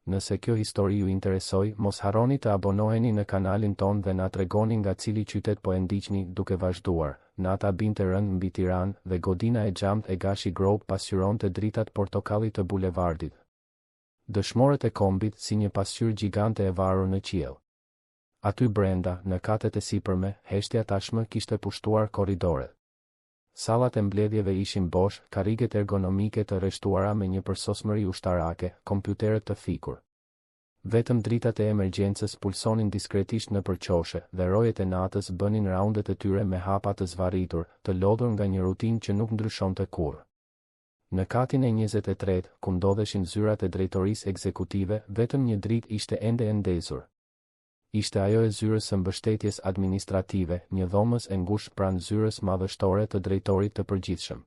Nëse kjo histori ju interesoi, mos harroni të abonoheni në kanalin tonë dhe na tregoni nga cili qytet po e ndiqni, duke vazhduar. Nata binte rëndë mbi Tiranë, dhe godina e xhamtë e Gashi Group pasqyronte dritat portokalli të bulevardit. Dëshmorët e Kombit, si një pasqyrë gjigante e varur në qiell. Aty brenda, në katet e sipërme, heshtja tashmë kishte pushtuar korridoret. Sallat e mbledhjeve ishin bosh, karriget ergonomike të rreshtuara me një përsosmëri ushtarake, kompjuterët të fikur. Vetëm dritat e emergjencës pulsonin diskretisht nëpër qoshe, dhe rojet e natës bënin raundet e tyre me hapa të zvarritur, të lodhur nga një rutinë që nuk ndryshonte kurrë. Në katin e 23-të, ku ndodheshin zyrat e drejtorisë ekzekutive, vetëm një dritë ishte ende e ndezur. Ishte ajo e zyrës së mbështetjes administrative, një dhomëz e ngushtë pranë zyrës madhështore të drejtorit të përgjithshëm.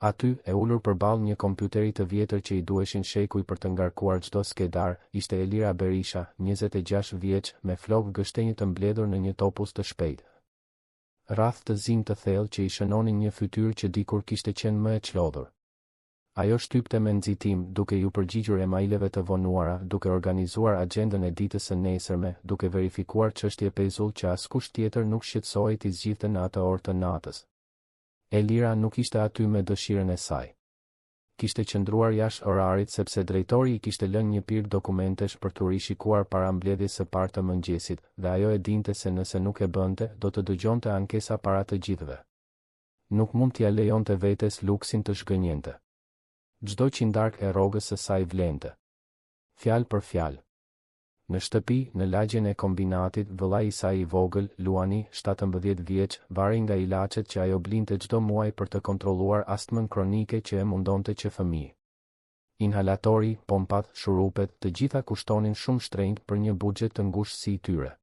Aty, e ulur përballë një kompjuteri të vjetër që i duheshin shekuj për të ngarkuar çdo skedar, ishte Elira Berisha, 26 vjeç, me flokë gështenjë të mbledhur në një topuz të shpejtë. Rrathë të zinj të thellë që i shënonin një fytyrë që dikur kishte qenë më e çlodhur. Ajo shtypte me nxitim, duke iu përgjigjur emaileve të vonuara, duke organizuar axhendën e ditës së nesërme, duke verifikuar çështje pezull që askush tjetër nuk shqetësohej t'i zgjidhte në atë orë të natës. Elira nuk ishte aty me dëshirën e saj. Kishte qëndruar jashtë orarit sepse drejtori i kishte lënë një pirg dokumentesh për t'u rishikuar para mbledhjes së parë të mëngjesit, dhe ajo e dinte se nëse nuk e bënte, do të dëgjonte ankesa para të gjithëve. Nuk mund t'ia lejonte vetes luksin të zhgënjente. Çdo qindarkë e rrogës së saj vlente. Fjalë për fjalë. Në shtëpi, në lagjen e Kombinatit, vëllai i saj i vogël, Luani, 17 vjeç, varej nga ilaçet që ajo blinte çdo muaj për të kontrolluar astmën kronike që e mundonte që fëmijë. Inhalatori, pompat, shurupet, të gjitha kushtonin shumë shtrenjtë për një buxhet të ngushtë si i tyre.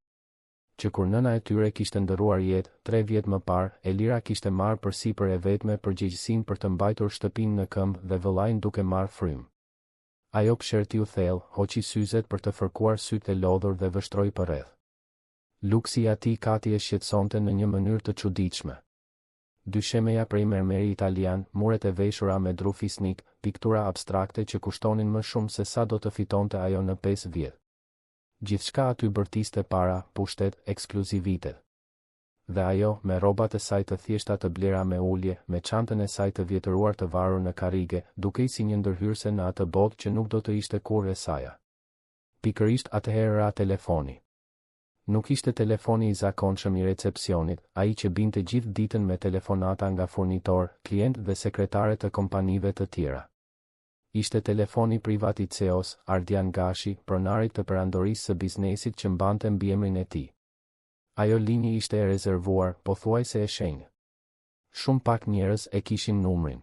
Që kur nëna e tyre kishte ndërruar jetë, tre vjet më parë, Elira kishte marrë përsipër e vetme përgjegjësinë për të mbajtur shtëpinë në këmbë dhe vëllain duke marrë frymë. Ajo psherëtiu thellë, hoqi syzet për të fërkuar sytë e lodhur dhe vështroi përreth. Luksi i atij kati e shqetësonte në një mënyrë të çuditshme. Dyshemeja prej mermeri italian, muret e veshura me dru fisnik, piktura abstrakte që kushtonin më shumë se sa do të fitonte ajo në pesë vjet. Gjithçka aty bërtiste para, pushtet, ekskluzivitet. Dhe ajo, me rrobat e saj të thjeshta të blera me ulje, me çantën e saj të vjetëruar të varur në karrige, dukej si një ndërhyrëse në atë botë që nuk do të ishte kurrë e saja. Pikërisht atëherë ra telefoni. Nuk ishte telefoni i zakonshëm i recepsionit, ai që binte gjithë ditën me telefonata nga furnitorë, klientë dhe sekretare të kompanive të tjera. Ishte telefoni privat i CEO-s, Ardian Gashi, pronarit të perandorisë së biznesit që mbante mbiemrin e tij. Ajo linjë ishte e rezervuar, pothuajse e shenjtë. Shumë pak njerëz e kishin numrin.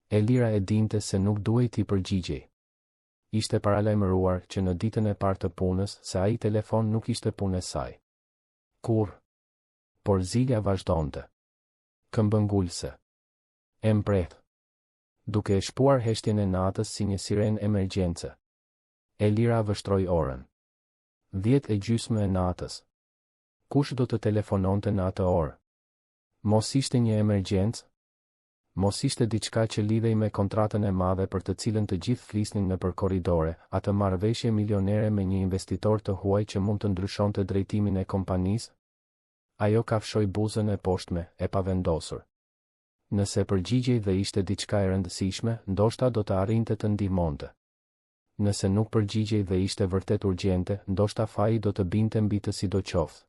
Elira e dinte se nuk duhej t'i përgjigjej. Ishte paralajmëruar, që në ditën e parë të punës, se ai telefon nuk ishte punë e saj. Kurrë. Por zilja vazhdonte. Këmbëngulëse. E mprehtë. Duke e shpuar heshtjen e natës si një sirenë emergjence. Elira vështroi orën. 10:30 e natës. Kush do të telefononte në atë orë? Mos ishte një emergjencë? Mos ishte diçka që lidhej me kontratën e madhe për të cilën të gjithë flisnin nëpër korridore, atë marrëveshje milionere me një investitor të huaj që mund të ndryshonte drejtimin e kompanisë? Ajo kafshoi buzën e poshtme, e pavendosur. Nëse përgjigjej dhe ishte diçka e rëndësishme, ndoshta do të arrinte të ndihmonte. Nëse nuk përgjigjej dhe ishte vërtet urgjente, ndoshta faji do të binte mbi të sidoqoftë.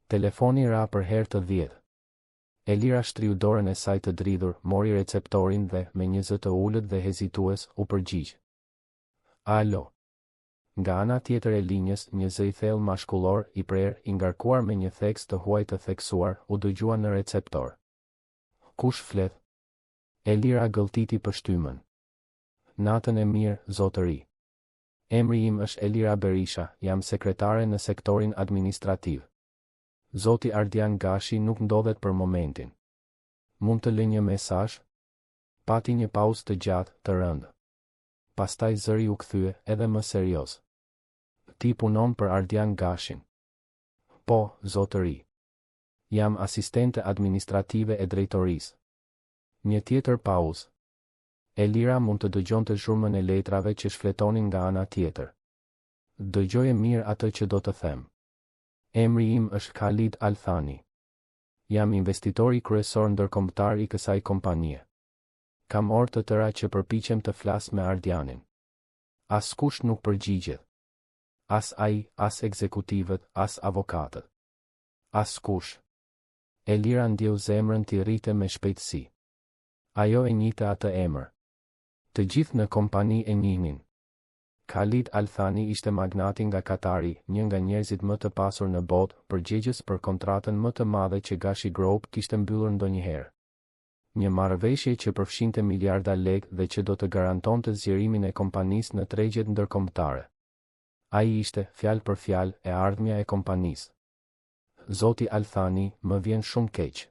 Telefoni ra për herë të dhjetë. Elira shtriu dorën e saj të dridhur, mori receptorin dhe, me një zë të ulët dhe hezitues, u përgjigj. Alo. Nga ana tjetër e linjës, një zë i thellë mashkullor, i prerë, i ngarkuar me një theks të huaj të theksuar, u dëgjua në receptor. Kush flet? Elira gëlltiti pështymën. Natën e mirë, zotëri. Emri im është Elira Berisha, jam sekretare në sektorin administrativ. Zoti Ardian Gashi nuk ndodhet për momentin. Mund të lë një mesazh? Pati një pauzë të gjatë, të rëndë. Pastaj zëri u kthye, edhe më serioz. Ti punon për Ardian Gashin. Po, zotëri. Jam asistente administrative e drejtorisë. Një tjetër pauzë. Elira mund të dëgjonte zhurmën e letrave që shfletonin nga ana tjetër. Dëgjoje mirë atë që do të them. Emri im është Khalid Al Thani. Jam investitori kryesor ndërkombëtar i kësaj kompanie. Kam orë të tëra që përpiqem të flas me Ardianin. Askush nuk përgjigjet. As ai, as ekzekutivët, as avokatët. Askush. Elira ndjeu zemrën t'i rrihte me shpejtësi. Ajo e njihte atë emër. Të gjithë në kompani e njihnin. Khalid Al Thani ishte magnati nga Katari, një nga njerëzit më të pasur në botë, përgjegjës për kontratën më të madhe që Gashi Group kishte mbyllur ndonjëherë. Një marrëveshje që përfshinte miliarda lekë dhe që do të garantonte zgjerimin e kompanisë në tregjet ndërkombëtare. Ai ishte, fjalë për fjalë, e ardhmja e kompanisë. Zoti Al Thani, më vjen shumë keq.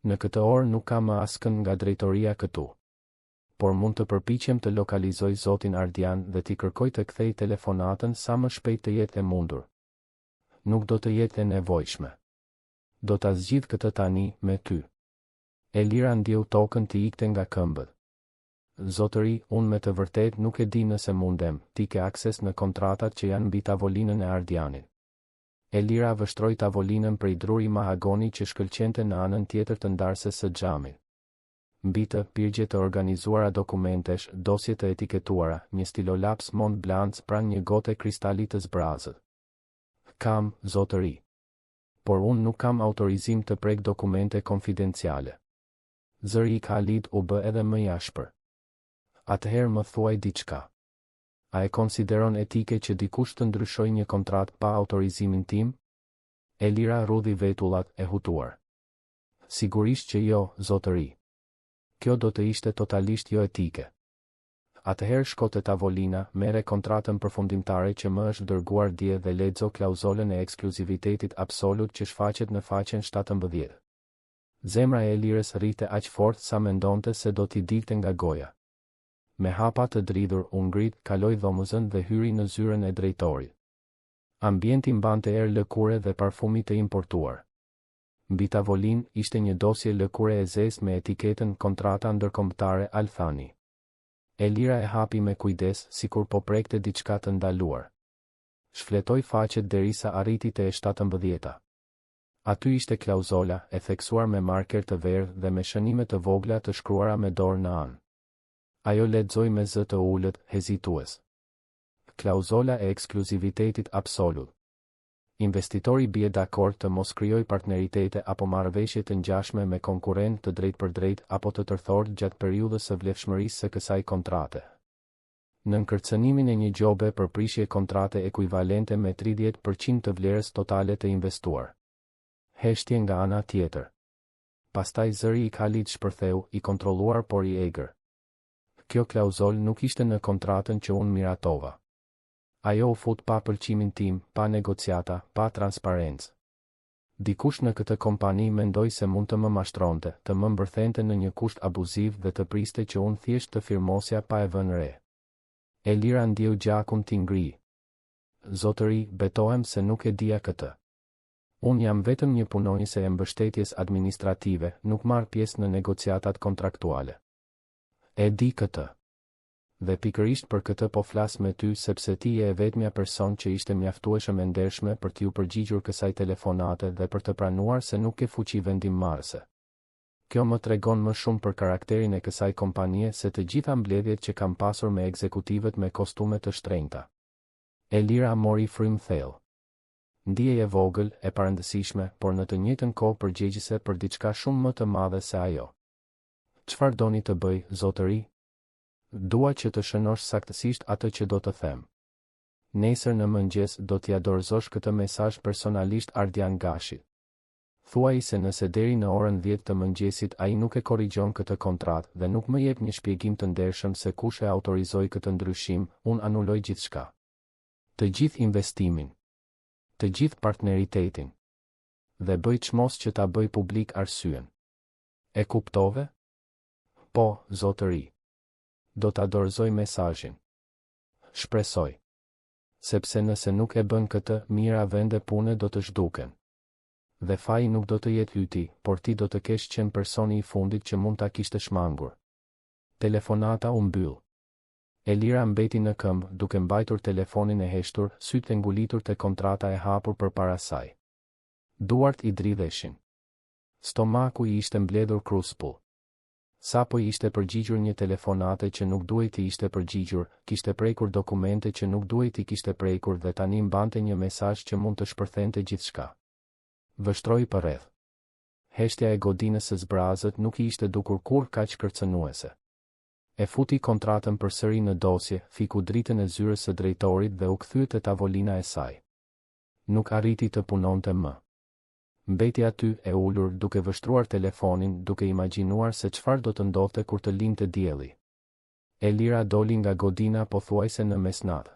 Në këtë orë nuk ka më askënd nga drejtoria këtu. Por mund të përpiqem të lokalizoj zotin Ardian dhe t'i kërkoj të kthejë telefonatën sa më shpejt të jetë e mundur. Nuk do të jetë e nevojshme. Do ta zgjidh këtë tani, me ty. Elira ndjeu tokën t'i ikte nga këmbët. Zotëri, unë me të vërtetë nuk e di nëse mundem, ti ke akses në kontratat që janë mbi tavolinën e Ardianit. Elira vështroi tavolinën prej druri mahagoni që shkëlqente në anën tjetër të ndarëses së xhamit. Mbi të, pirgje të organizuara dokumentesh, dosje të etiketuara, një stilolaps Mont Blanc pranë një gote kristali të zbrazët. Kam, zotëri. Por unë nuk kam autorizim të prek dokumente konfidenciale. Zëri i Khalid u bë edhe më i ashpër. Atëherë më thuaj diçka. A e konsideron etike që dikush të ndryshojë një kontratë pa autorizimin tim? Elira rrudhi vetullat, e hutuar. Sigurisht që jo, zotëri. Kjo do të ishte totalisht jo etike. Atëherë shko te tavolina, merre kontratën përfundimtare që më është dërguar dje dhe lexo klauzolën e ekskluzivitetit absolut që shfaqet në faqen 17. Zemra e Elirës rrihte aq fort sa mendonte se do t'i dilte nga goja. Me hapa të dridhur, u ngrit, kaloi dhomëzën dhe hyri në zyrën e drejtorit. Ambienti mbante erë lëkure dhe parfumi të importuar. Mbi tavolinë, ishte një dosje lëkure e zezë me etiketën Kontrata Ndërkombëtare Al Thani. Elira e hapi me kujdes, sikur po prekte diçka të ndaluar. Shfletoi faqet derisa arriti te e shtatëmbëdhjeta. Aty ishte klauzola, e theksuar me marker të verdhë dhe me shënime të vogla të shkruara me dorë në anë. Ajo lexoi me zë të ulët, hezitues. Klauzola e ekskluzivitetit absolut. Investitori bie dakord të mos krijojë partneritete apo marrëveshje të ngjashme me konkurrentë të drejtpërdrejtë apo të tërthortë gjatë periudhës së vlefshmërisë së kësaj kontrate. Nën kërcënimin e një gjobe për prishje kontrate ekuivalente me 30% të vlerës totale të investuar. Heshtje nga ana tjetër. Pastaj zëri i Khalid shpërtheu, i kontrolluar por i egër. Kjo klauzolë nuk ishte në kontratën që unë miratova. Ajo u fut pa pëlqimin tim, pa negociata, pa transparencë. Dikush në këtë kompani mendoi se mund të më mashtronte, të më mbërthente në një kusht abuziv dhe të priste që unë thjesht të firmosja pa e vënë re. Elira ndjeu gjakun t'i ngrijë. Zotëri, betohem se nuk e dija këtë. Unë jam vetëm një punonjëse e mbështetjes administrative, nuk marr pjesë në negociatat kontraktuale. E di këtë. Dhe pikërisht për këtë po flas me ty sepse ti je e vetmja person që ishte mjaftueshëm e ndershme për t'iu përgjigjur kësaj telefonate dhe për të pranuar se nuk ke fuqi vendimmarrëse. Kjo më tregon më shumë për karakterin e kësaj kompanie se të gjitha mbledhjet që kam pasur me ekzekutivët me kostume të shtrenjta. Elira mori frymë thellë. Ndihej e vogël, e parëndësishme, por në të njëjtën kohë përgjegjëse për diçka shumë më të madhe se ajo. Çfarë doni të bëj, zotëri? Dua që të shënosh saktësisht atë që do të them. Nesër në mëngjes do t'ia dorëzosh këtë mesazh personalisht Ardian Gashit. Thuaji se nëse deri në orën dhjetë të mëngjesit ai nuk e korrigjon këtë kontratë dhe nuk më jep një shpjegim të ndershëm se kush e autorizoi këtë ndryshim, unë anuloj gjithçka. Të gjithë investimin. Të gjithë partneritetin. Dhe bëj çmos që ta bëj publik arsyen. E kuptove? Po, zotëri. Do ta dorëzoj mesazhin. Shpresoj. Sepse nëse nuk e bën këtë, mijëra vende pune do të zhduken. Dhe faji nuk do të jetë yti, por ti do të kesh qenë personi i fundit që mund ta kishte shmangur. Telefonata u mbyll. Elira mbeti në këmbë, duke mbajtur telefonin e heshtur, sytë e ngulitur te kontrata e hapur përpara saj. Duart i dridheshin. Stomaku i ishte mbledhur kruspull. Sapo i ishte përgjigjur një telefonate që nuk duhej t'i ishte përgjigjur, kishte prekur dokumente që nuk duhej t'i kishte prekur dhe tani mbante një mesazh që mund të shpërthente gjithçka. Vështroi përreth. Heshtja e godinës së zbrazët nuk i ishte dukur kurrë kaq kërcënuese. E futi kontratën përsëri në dosje, fiku dritën e zyrës së drejtorit dhe u kthye te tavolina e saj. Nuk arriti të punonte më. Mbeti aty, e ulur, duke vështruar telefonin, duke imagjinuar se çfarë do të ndodhte kur të lindte dielli. Elira doli nga godina pothuajse në mesnatë.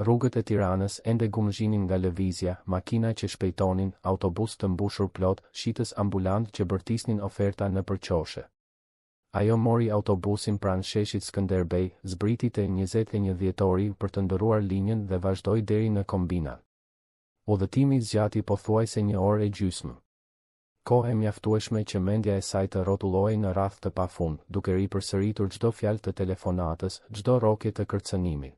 Rrugët e Tiranës ende gumëzhinin nga lëvizja, makina që shpejtonin, autobusë të mbushur plot, shitës ambulantë që bërtisnin oferta nëpër qoshe. Ajo mori autobusin pranë sheshit Skënderbej, zbriti te 21 dhjetori për të ndërruar linjën dhe vazhdoi deri në Kombinat. Udhëtimi zgjati pothuajse një orë e gjysmë. Kohë e mjaftueshme që mendja e saj të rrotullohej në rrathë të pafund, duke ripërsëritur çdo fjalë të telefonatës, çdo rrokje të kërcënimit.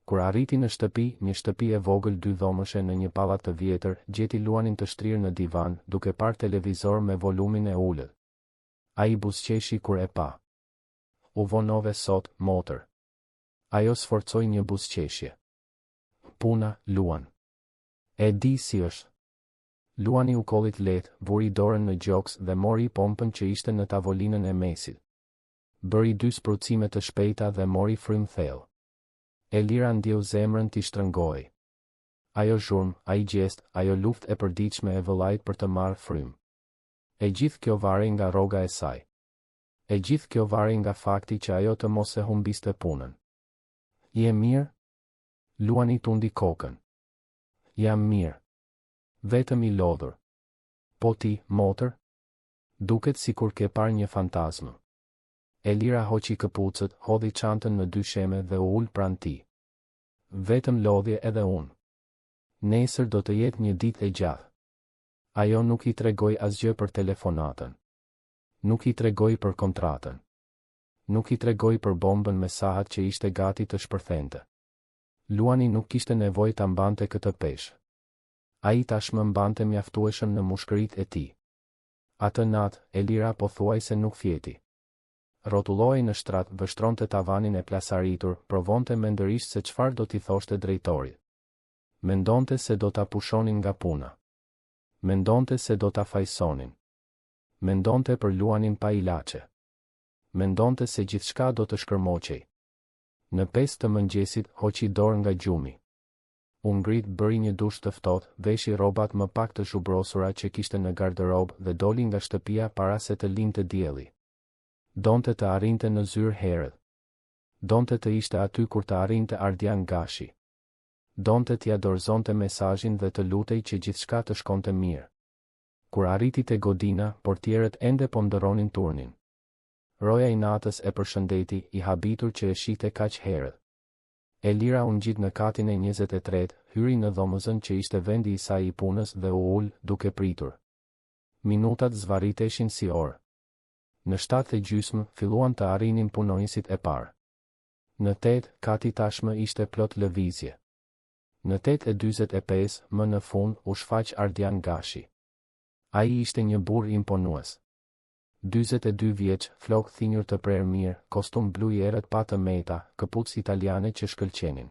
Kur arriti në shtëpi, një shtëpi e vogël dydhomëshe në një pallat të vjetër, gjeti Luanin të shtrirë në divan, duke parë televizor me volumin e ulët. Ai buzëqeshi kur e pa. U vonove sot, motër. Ajo sforcoi një buzëqeshje. Puna, Luan. E di si është. Luani u kollit lehtë, vuri dorën në gjoks dhe mori pompën që ishte në tavolinën e mesit. Bëri dy sprucime të shpejta dhe mori frymë thellë. Elira ndjeu zemrën t'i shtrëngohej. Ajo zhurmë, ai gjest, ajo luftë e përditshme e vëllait për të marrë frymë. E gjithë kjo varej nga rroga e saj. E gjithë kjo varej nga fakti që ajo të mos e humbiste punën. Je mirë? Luani tundi kokën. Jam mirë. Vetëm i lodhur. Po ti, motër? Duket sikur ke parë një fantazmë. Elira hoqi këpucët, hodhi çantën në dysheme dhe u ul pranë tij. Vetëm lodhje edhe unë. Nesër do të jetë një ditë e gjatë. Ajo nuk i tregoi asgjë për telefonatën. Nuk i tregoi për kontratën. Nuk i tregoi për bombën me sahat që ishte gati të shpërthente. Luani nuk kishte nevojë ta mbante këtë peshë. Ai tashmë mbante mjaftueshëm në mushkëritë e tij. Atë natë, Elira pothuajse nuk fjeti. Rrotullohej në shtrat, vështronte tavanin e plasaritur, provonte mendërisht se çfarë do t'i thoshte drejtorit. Mendonte se do ta pushonin nga puna. Mendonte se do ta fajësonin. Mendonte për Luanin pa ilaçe. Mendonte se gjithçka do të shkërmoqej. Në pesë të mëngjesit, hoqi dorë nga gjumi. U ngrit, bëri një dush të ftohtë, veshi rrobat më pak të zhubrosura që kishte në gardërobë dhe doli nga shtëpia para se të lindte dielli. Donte të arrinte në zyrë herët. Donte të ishte aty kur të arrinte Ardian Gashi. Donte t'ia dorëzonte mesazhin dhe të lutej që gjithçka të shkonte mirë. Kur arriti te godina, portierët ende po ndërronin turnin. Roja i natës e përshëndeti, i habitur që e shihte kaq herët. Elira u ngjit në katin e 23-të, hyri në dhomëzën që ishte vendi i saj i punës dhe u ul, duke pritur. Minutat zvarriteshin si orë. Në shtatë e gjysmë, filluan të arrinin punonjësit e parë. Në tetë, kati tashmë ishte plot lëvizje. Në 8:45, më në fund, u shfaq Ardian Gashi. Ai ishte një burrë imponues. 42 vjeç, flokë thinjur të prerë mirë, kostum blu i errët pa të meta, këpucë italiane që shkëlqenin.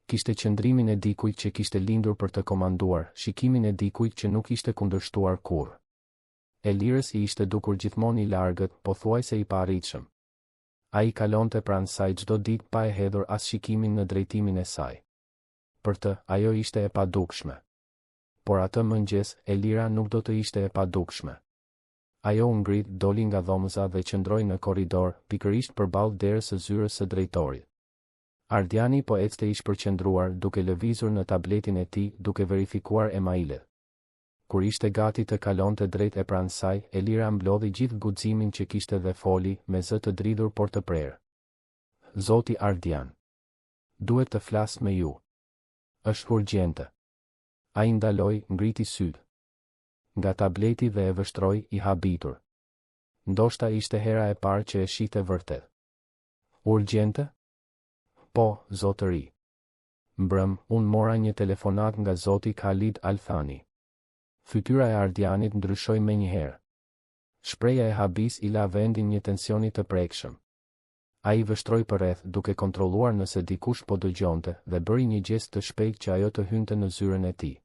Kishte qëndrimin e dikujt që kishte lindur për të komanduar, shikimin e dikujt që nuk ishte kundërshtuar kurrë. Elirës i ishte dukur gjithmonë i largët, pothuajse i paarritshëm. Ai kalonte pranë saj çdo ditë pa e hedhur as shikimin në drejtimin e saj. Për të, ajo ishte e padukshme. Por atë mëngjes, Elira nuk do të ishte e padukshme. Ajo u ngrit, doli nga dhomëza dhe qëndroi në korridor, pikërisht përballë derës së zyrës së drejtorit. Ardiani po ecte i shpërqendruar, duke lëvizur në tabletin e tij, duke verifikuar emailet. Kur ishte gati të kalonte drejt e pranë saj, Elira mblodhi gjithë guximin që kishte dhe foli, me zë të dridhur por të prerë. Zoti Ardian. Duhet të flas me ju. Është urgjente. Ai ndaloi, ngriti sytë nga tableti dhe e vështroi, i habitur. Ndoshta ishte hera e parë që e shihte vërtet. Urgjente? Po, zotëri. Mbrëmë, unë mora një telefonatë nga zoti Khalid Al Thani. Fytyra e Ardianit ndryshoi menjëherë. Shprehja e habisë i la vendin një tensioni të prekshëm. Ai vështroi përreth, duke kontrolluar nëse dikush po dëgjonte, dhe bëri një gjest të shpejtë që ajo të hynte në zyrën e tij.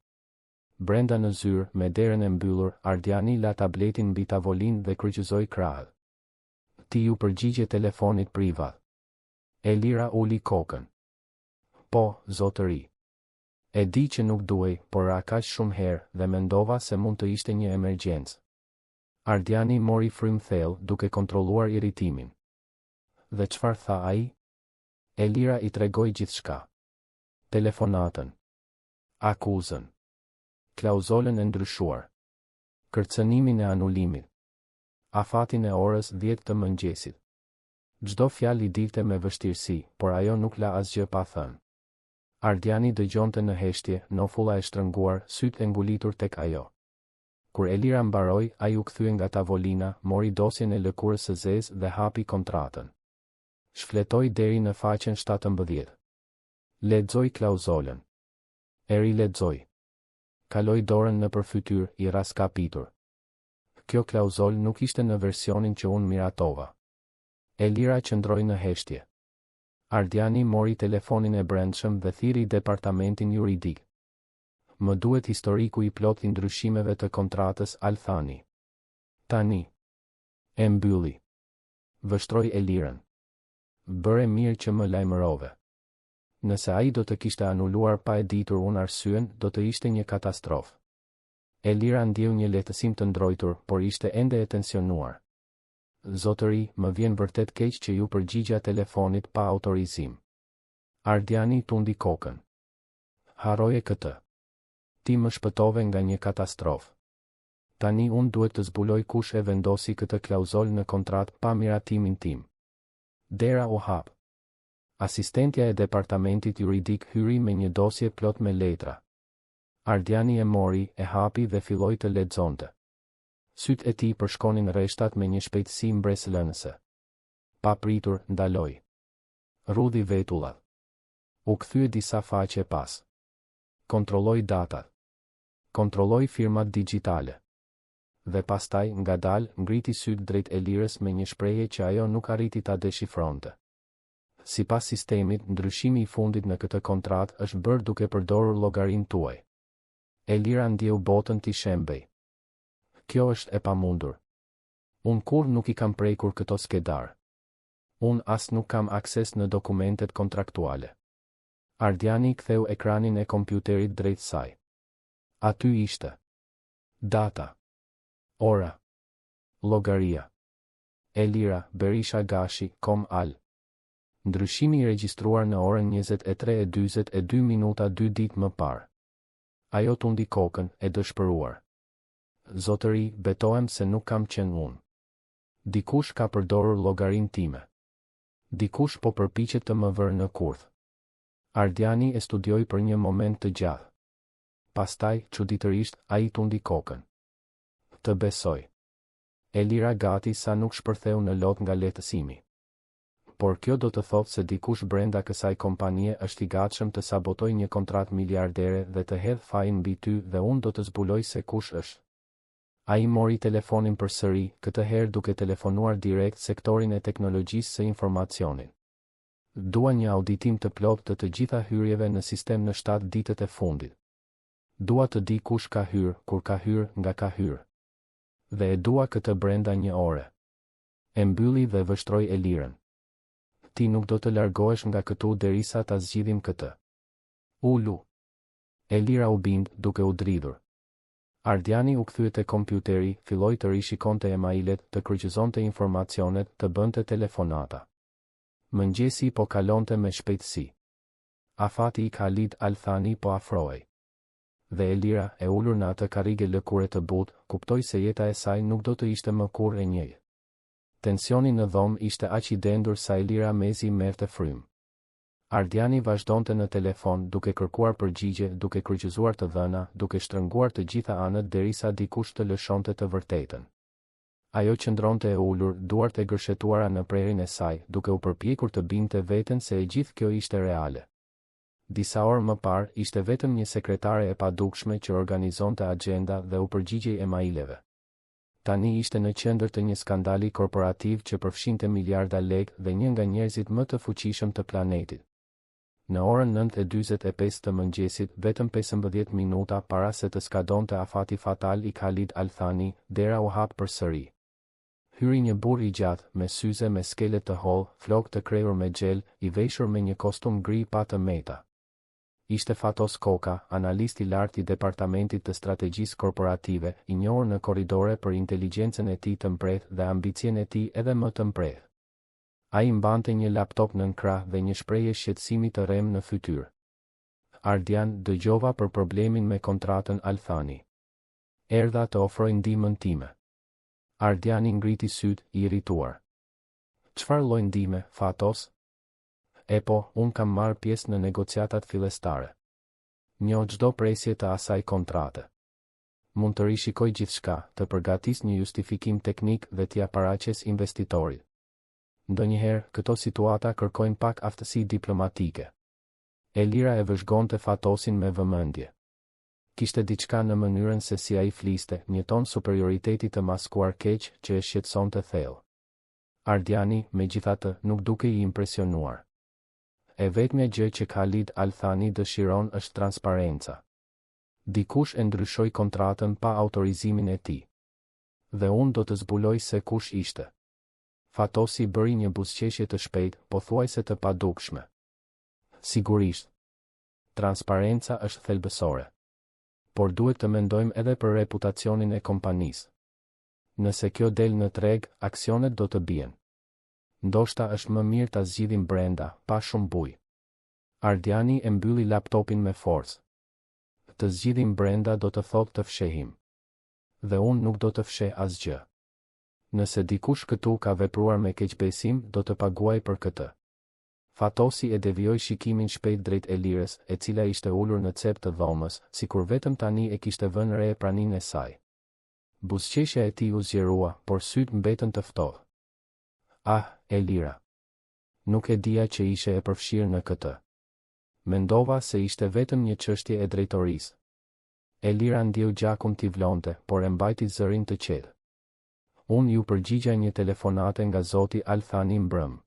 Brenda në zyrë, me derën e mbyllur, Ardiani la tabletin mbi tavolinë dhe kryqëzoi krahët. Ti iu përgjigje telefonit privat. Elira uli kokën. Po, zotëri. E di që nuk duhej, por ra kaq shumë herë, dhe mendova se mund të ishte një emergjencë. Ardiani mori frymë thellë, duke kontrolluar irritimin. Dhe çfarë tha ai? Elira i tregoi gjithçka. Telefonatën. Akuzën. Klauzolën e ndryshuar. Kërcënimin e anulimit. Afatin e orës 10 të mëngjesit. Çdo fjalë i dilte me vështirësi, por ajo nuk la asgjë pa thënë. Ardiani dëgjonte në heshtje, nofulla e shtrënguar, sytë e ngulitur tek ajo. Kur Elira mbaroi, ai u kthye nga tavolina, mori dosjen e lëkurës së zezë dhe hapi kontratën. Shfletoi deri në faqen 17. Lexoi klauzolën. E rilexoi. Kaloi dorën nëpër fytyrë, i rraskapitur. Kjo klauzolë nuk ishte në versionin që unë miratova. Elira qëndroi në heshtje. Ardiani mori telefonin e brendshëm dhe thirri departamentin juridik. Më duhet historiku i plotë i ndryshimeve të kontratës Al Thani. Tani. E mbylli. Vështroi Elirën. Bëre mirë që më lajmërove. Nëse ai do të kishte anuluar pa e ditur unë arsyen, do të ishte një katastrofë. Elira ndjeu një lehtësim të ndrojtur, por ishte ende e tensionuar. Zotëri, më vjen vërtet keq që iu përgjigja telefonit pa autorizim. Ardiani tundi kokën. Harroje këtë. Ti më shpëtove nga një katastrofë. Tani unë duhet të zbuloj kush e vendosi këtë klauzolë në kontratë pa miratimin tim. Dera u hap. Asistentja e departamentit juridik hyri me një dosje plot me letra. Ardiani e mori, e hapi dhe filloi të lexonte. Sytë e tij përshkonin rreshtat me një shpejtësi mbresëlënëse. Papritur, ndaloi. Rrudhi vetullat. U kthye disa faqe pas. Kontrolloi datat. Kontrolloi firmat dixhitale. Dhe pastaj, ngadalë, ngriti sytë drejt Elirës me një shprehje që ajo nuk arriti ta deshifronte. Sipas sistemit, ndryshimi i fundit në këtë kontratë është bërë duke përdorur llogarinë tuaj. Elira ndjeu botën t'i shembej. Kjo është e pamundur. Unë kurrë nuk i kam prekur këto skedarë. Unë as nuk kam akses në dokumentet kontraktuale. Ardiani ktheu ekranin e kompjuterit drejt saj. Aty ishte. Data. Ora. Llogaria. Elira, Berisha Gashi, Com Al. Ndryshimi i regjistruar në orën 23:42 minuta dy ditë më parë. Ajo tundi kokën, e dëshpëruar. Zotëri, betohem se nuk kam qenë unë. Dikush ka përdorur llogarinë time. Dikush po përpiqet të më vërë në kurth. Ardiani e studioi për një moment të gjatë. Pastaj, çuditërisht, ai tundi kokën. Të besoj. Elira gati sa nuk shpërtheu në lot nga lehtësimi. Por kjo do të thotë se dikush brenda kësaj kompanie është i gatshëm të sabotojë një kontratë miliardere dhe të hedhë fajin mbi ty dhe unë do të zbuloj se kush është. Ai mori telefonin përsëri, këtë herë duke telefonuar direkt sektorin e teknologjisë së informacionit. Dua një auditim të plotë të të gjitha hyrjeve në sistem në shtatë ditët e fundit. Dua të di kush ka hyrë, kur ka hyrë, nga ka hyrë. Dhe e dua këtë brenda një ore. E mbylli dhe vështroi Elirën. Ti nuk do të largohesh nga këtu derisa ta zgjidhim këtë. Ulu. Elira u bind, duke u dridhur. Ardiani u kthye te kompjuteri, filloi të rishikonte emailet, të kryqëzonte informacionet, të bënte telefonata. Mëngjesi po kalonte me shpejtësi. Afati i Khalid Al Thani po afrohej. Dhe Elira, e ulur në atë karrige lëkure të butë, kuptoi se jeta e saj nuk do të ishte më kurrë e njëjtë. Tensioni në dhomë ishte aq i dendur sa Elira mezi merrte frymë. Ardiani vazhdonte në telefon, duke kërkuar përgjigje, duke kryqëzuar të dhëna, duke shtrënguar të gjitha anët derisa dikush të lëshonte të vërtetën. Ajo qëndronte e ulur, duart e gërshetuara në prehrin e saj, duke u përpjekur të bindte veten se e gjithë kjo ishte reale. Disa orë më parë, ishte vetëm një sekretare e padukshme që organizonte axhenda dhe u përgjigjej emaileve. Tani ishte në qendër të një skandali korporativ që përfshinte miliarda lekë dhe një nga njerëzit më të fuqishëm të planetit. Në orën 9:45 të mëngjesit, vetëm 15 minuta para se të skadonte afati fatal i Khalid Al-Thani, dera u hap përsëri. Hyri një burrë i gjatë, me syze me skelet të hollë, flokë të krehur me xhel, i veshur me një kostum gri pa të meta. Ishte Fatos Koka, analist i lartë i Departamentit të Strategjisë Korporative, i njohur në korridore për inteligjencën e tij të mprehtë dhe ambicien e tij edhe më të mprehtë. Ai mbante një laptop nën krah dhe një shprehje shqetësimi të rremë në fytyrë. Ardian, dëgjova për problemin me kontratën Al-Thani. Erdha të ofroj ndihmën time. Ardiani ngriti sytë, i irrituar. Çfarë lloj ndihme, Fatos? Epo, unë kam marrë pjesë në negociatat fillestare. Njoh çdo presje të asaj kontrate. Mund të rishikoj gjithçka, të përgatis një justifikim teknik dhe t'ia paraqes investitorit. Ndonjëherë, këto situata kërkojnë pak aftësi diplomatike. Elira e vëzhgonte Fatosin me vëmendje. Kishte diçka në mënyrën se si ai fliste, një ton superioriteti të maskuar keq, që e shqetësonte thellë. Ardiani, megjithatë, nuk dukej i impresionuar. E vetmja gjë që Khalid Al-Thani dëshiron është transparenca. Dikush e ndryshoi kontratën pa autorizimin e tij. Dhe unë do të zbuloj se kush ishte. Fatosi bëri një buzëqeshje të shpejtë, pothuajse të padukshme. Sigurisht. Transparenca është thelbësore. Por duhet të mendojmë edhe për reputacionin e kompanisë. Nëse kjo del në treg, aksionet do të bien. Ndoshta është më mirë ta zgjidhim brenda, pa shumë bujë. Ardiani e mbylli laptopin me forcë. Të zgjidhim brenda do të thotë të fshehim. Dhe unë nuk do të fsheh asgjë. Nëse dikush këtu ka vepruar me keqbesim, do të paguajë për këtë. Fatosi e devijoi shikimin shpejt drejt Elirës, e cila ishte ulur në cep të dhomës, sikur vetëm tani e kishte vënë re praninë e saj. Buzëqeshja e tij u zgjerua, por sytë mbetën të ftohtë. Ah, Elira. Nuk e dija që ishe e përfshirë në këtë. Mendova se ishte vetëm një çështje e drejtorisë. Elira ndjeu gjakun t'i vlonte, por e mbajti zërin të qetë. Unë iu përgjigja një telefonate nga zoti Al-Thani mbrëmë.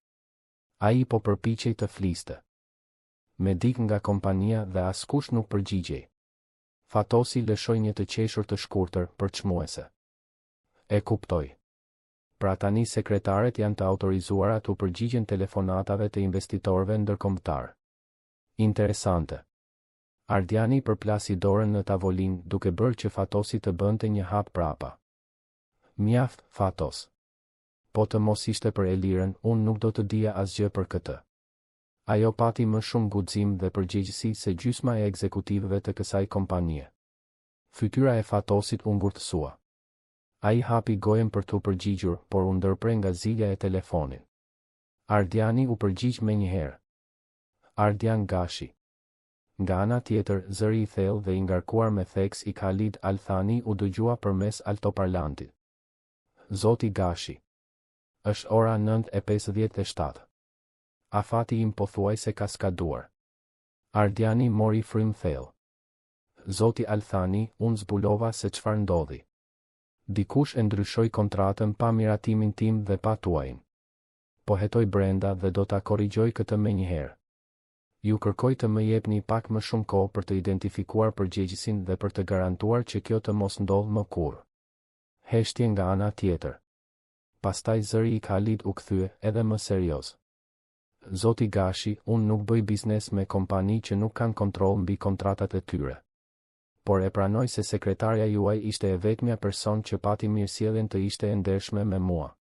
Ai po përpiqej të fliste. Me dikë nga kompania dhe askush nuk përgjigjej. Fatosi lëshoi një të qeshur të shkurtër, përçmuese. E kuptoj. Pra tani sekretaret janë të autorizuara t'u përgjigjen telefonatave të investitorëve ndërkombëtarë. Interesante. Ardiani përplasi dorën në tavolinë, duke bërë që Fatosi të bënte një hap prapa. Mjaft, Fatos. Po të mos ishte për Elirën, unë nuk do të dija asgjë për këtë. Ajo pati më shumë guxim dhe përgjegjësi se gjysma e ekzekutivëve të kësaj kompanie. Fytyra e Fatosit u ngurtësua. Ai hapi gojën për t'u përgjigjur, por u ndërpre nga zilja e telefonit. Ardiani u përgjigj menjëherë. Ardian Gashi. Nga ana tjetër, zëri i thellë dhe i ngarkuar me theks i Khalid Al-Thani u dëgjua përmes altoparlantit. Zoti Gashi. Është ora 9:57. Afati im pothuajse ka skaduar. Ardiani mori frymë thellë. Zoti Al-Thani, unë zbulova se çfarë ndodhi. Dikush e ndryshoi kontratën pa miratimin tim dhe pa tuajin. Po hetoj brenda dhe do ta korrigjoj këtë menjëherë. Ju kërkoj të më jepni pak më shumë kohë për të identifikuar përgjegjësin dhe për të garantuar që kjo të mos ndodhë më kurrë. Heshtje nga ana tjetër. Pastaj zëri i Khalid u kthye, edhe më serioz. Zoti Gashi, unë nuk bëj biznes me kompani që nuk kanë kontroll mbi kontratat e tyre. Por e pranoj se sekretarja juaj ishte e vetmja person që pati mirësjelljen të ishte e ndershme me mua.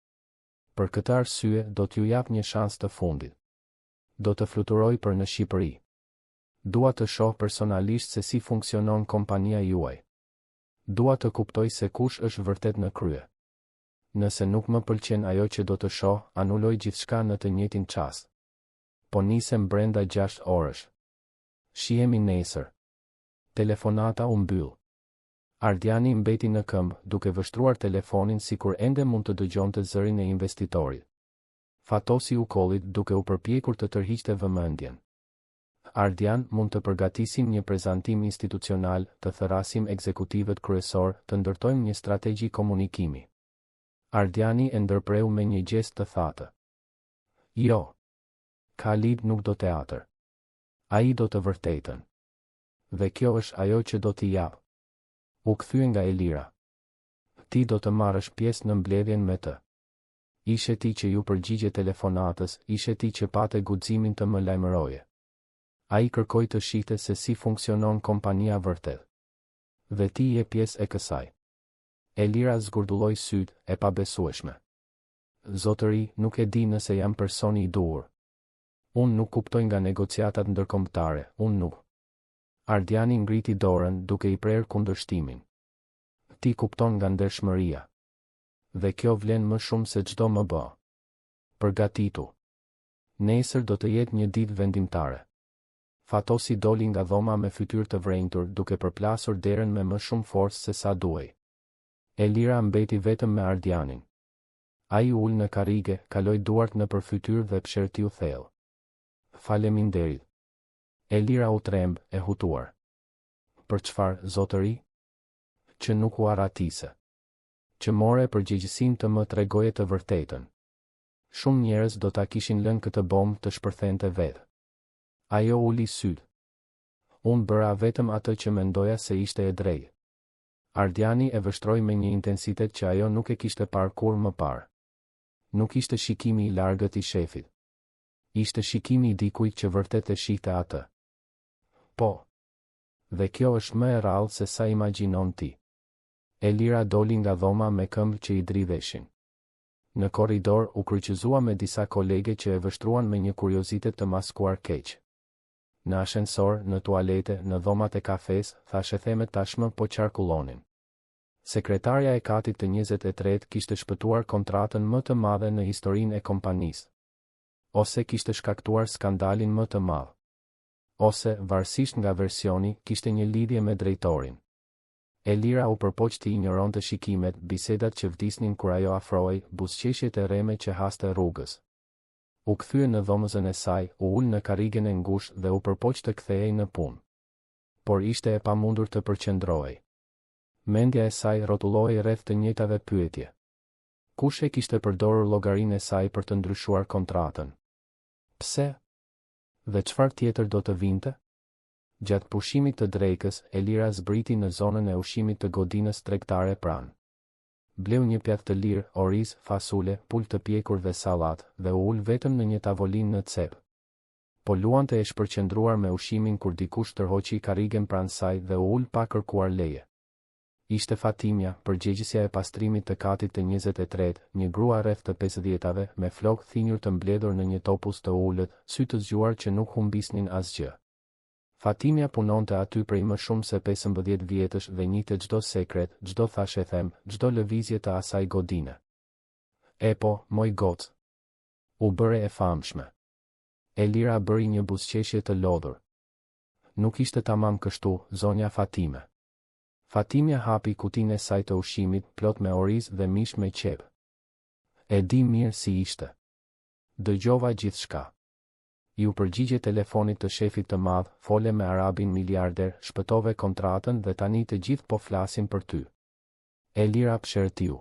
Për këtë arsye, do t'ju jap një shans të fundit. Do të fluturoj për në Shqipëri. Dua të shoh personalisht se si funksionon kompania juaj. Dua të kuptoj se kush është vërtet në krye. Nëse nuk më pëlqen ajo që do të shoh, anuloj gjithçka në të njëjtin çast. Po nisem brenda 6 orësh. Shihemi nesër. Telefonata u mbyll. Ardiani mbeti në këmbë, duke vështruar telefonin sikur ende mund të dëgjonte zërin e investitorit. Fatosi u kollit duke u përpjekur të tërhiqte vëmendjen. Ardian, mund të përgatisim një prezantim institucional, të thërrasim ekzekutivët kryesorë, të ndërtojmë një strategji komunikimi. Ardiani e ndërpreu me një gjest të thatë. Jo. Khalid nuk do teatër. Ai do të vërtetën. Dhe kjo është ajo që do t'i jap. U kthye nga Elira. Ti do të marrësh pjesë në mbledhjen me të. Ishe ti që iu përgjigje telefonatës, ishe ti që pate guximin të më lajmëroje. Ai kërkoi të shihte se si funksionon kompania vërtet. Dhe ti je pjesë e kësaj. Elira zgurdulloi sytë, e pabesueshme. Zotëri, nuk e di nëse jam personi i duhur. Unë nuk kuptoj nga negociatat ndërkombëtare, unë nuk. Ardiani ngriti dorën, duke i prerë kundërshtimin. Ti kupton nga ndershmëria. Dhe kjo vlen më shumë se çdo MBA. Përgatitu. Nesër do të jetë një ditë vendimtare. Fatosi doli nga dhoma me fytyrë të vrenjtur, duke përplasur derën me më shumë forcë se sa duhej. Elira mbeti vetëm me Ardianin. Ai u ul në karrige, kaloi duart nëpër fytyrë dhe psherëtiu thellë. Faleminderit. Elira u tremb, e hutuar. Për çfarë, zotëri? Që nuk u arratise. Që more përgjegjësinë të më tregoje të vërtetën. Shumë njerëz do ta kishin lënë këtë bombë të shpërthente vetë. Ajo uli sytë. Unë bëra vetëm atë që mendoja se ishte e drejtë. Ardiani e vështroi me një intensitet që ajo nuk e kishte parë kurrë më parë. Nuk ishte shikimi i largët i shefit. Ishte shikimi i dikujt që vërtet e shihte atë. Po. Dhe kjo është më e rrallë se sa imagjinon ti. Elira doli nga dhoma me këmbë që i dridheshin. Në korridor, u kryqëzua me disa kolege që e vështruan me një kuriozitet të maskuar keq. Në ashensor, në tualete, në dhomat e kafesë, thashethemet tashmë po qarkullonin. Sekretarja e katit të 23 kishte shpëtuar kontratën më të madhe në historinë e kompanisë. Ose kishte shkaktuar skandalin më të madh. Ose, varësisht nga versioni, kishte një lidhje me drejtorin. Elira u përpoq t'i injoronte shikimet, bisedat që vdisnin kur ajo afrohej, buzëqeshjet e rreme që haste rrugës. U kthye në dhomëzën e saj, u ul në karrigen e ngushtë dhe u përpoq të kthehej në punë. Por ishte e pamundur të përqendrohej. Mendja e saj rrotullohej rreth të njëjtave pyetje. Kush e kishte përdorur llogarinë e saj për të ndryshuar kontratën? Pse? Dhe çfarë tjetër do të vinte? Gjatë pushimit të drekës, Elira zbriti në zonën e ushqimit të godinës tregtare pranë. Bleu një pjatë të lirë, oriz, fasule, pulë të pjekur dhe sallatë, dhe u ul vetëm në një tavolinë në cep. Po luante e shpërqendruar me ushqimin kur dikush tërhoqi karrigen pranë saj dhe u ul pa kërkuar leje. Ishte Fatimja, përgjegjësja e pastrimit të katit të 23-të, një grua rreth të pesëdhjetave, me flokë thinjur të mbledhur në një topuz të ulët, sy të zgjuar që nuk humbisnin asgjë. Fatimja punonte aty prej më shumë se 15 vjetësh dhe njihte çdo sekret, çdo thashethem, çdo lëvizje të asaj godine. Epo, moj gocë. U bëre e famshme. Elira bëri një buzëqeshje të lodhur. Nuk ishte tamam kështu, zonja Fatime. Fatimja hapi kutinë e saj të ushqimit, plot me oriz dhe mish me qepë. E di mirë si ishte. Dëgjova gjithçka. Iu përgjigje telefonit të shefit të madh, fole me arabin miliarder, shpëtove kontratën dhe tani të gjithë po flasin për ty. Elira psherëtiu.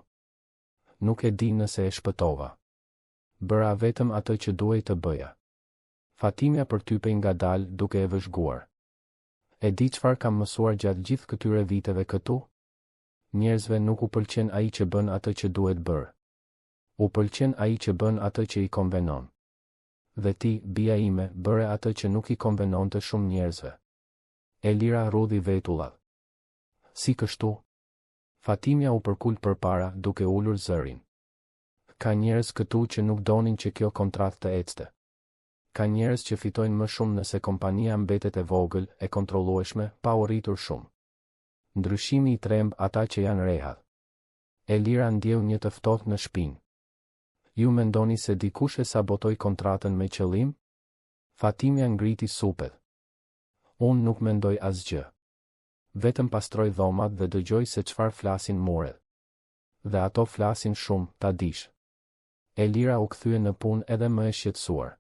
Nuk e di nëse e shpëtova. Bëra vetëm atë që duhej të bëja. Fatimja përtypej ngadalë duke e vëzhguar. E di çfarë kam mësuar gjatë gjithë këtyre viteve këtu? Njerëzve nuk u pëlqen ai që bën atë që duhet bërë. U pëlqen ai që bën atë që i konvenon. Dhe ti, bija ime, bëre atë që nuk i konvenonte shumë njerëzve. Elira rrudhi vetullat. Si kështu? Fatimja u përkul përpara, duke ulur zërin. Ka njerëz këtu që nuk donin që kjo kontratë të ecte. Ka njerëz që fitojnë më shumë nëse kompania mbetet e vogël, e kontrollueshme, pa u rritur shumë. Ndryshimi i tremb ata që janë rehat. Elira ndjeu një të ftohtë në shpinë. Ju mendoni se dikush e sabotoi kontratën me qëllim? Fatimja ngriti supet. Unë nuk mendoj asgjë. Vetëm pastroj dhomat dhe dëgjoj se çfarë flasin muret. Dhe ato flasin shumë, ta dish. Elira u kthye në punë edhe më e shqetësuar.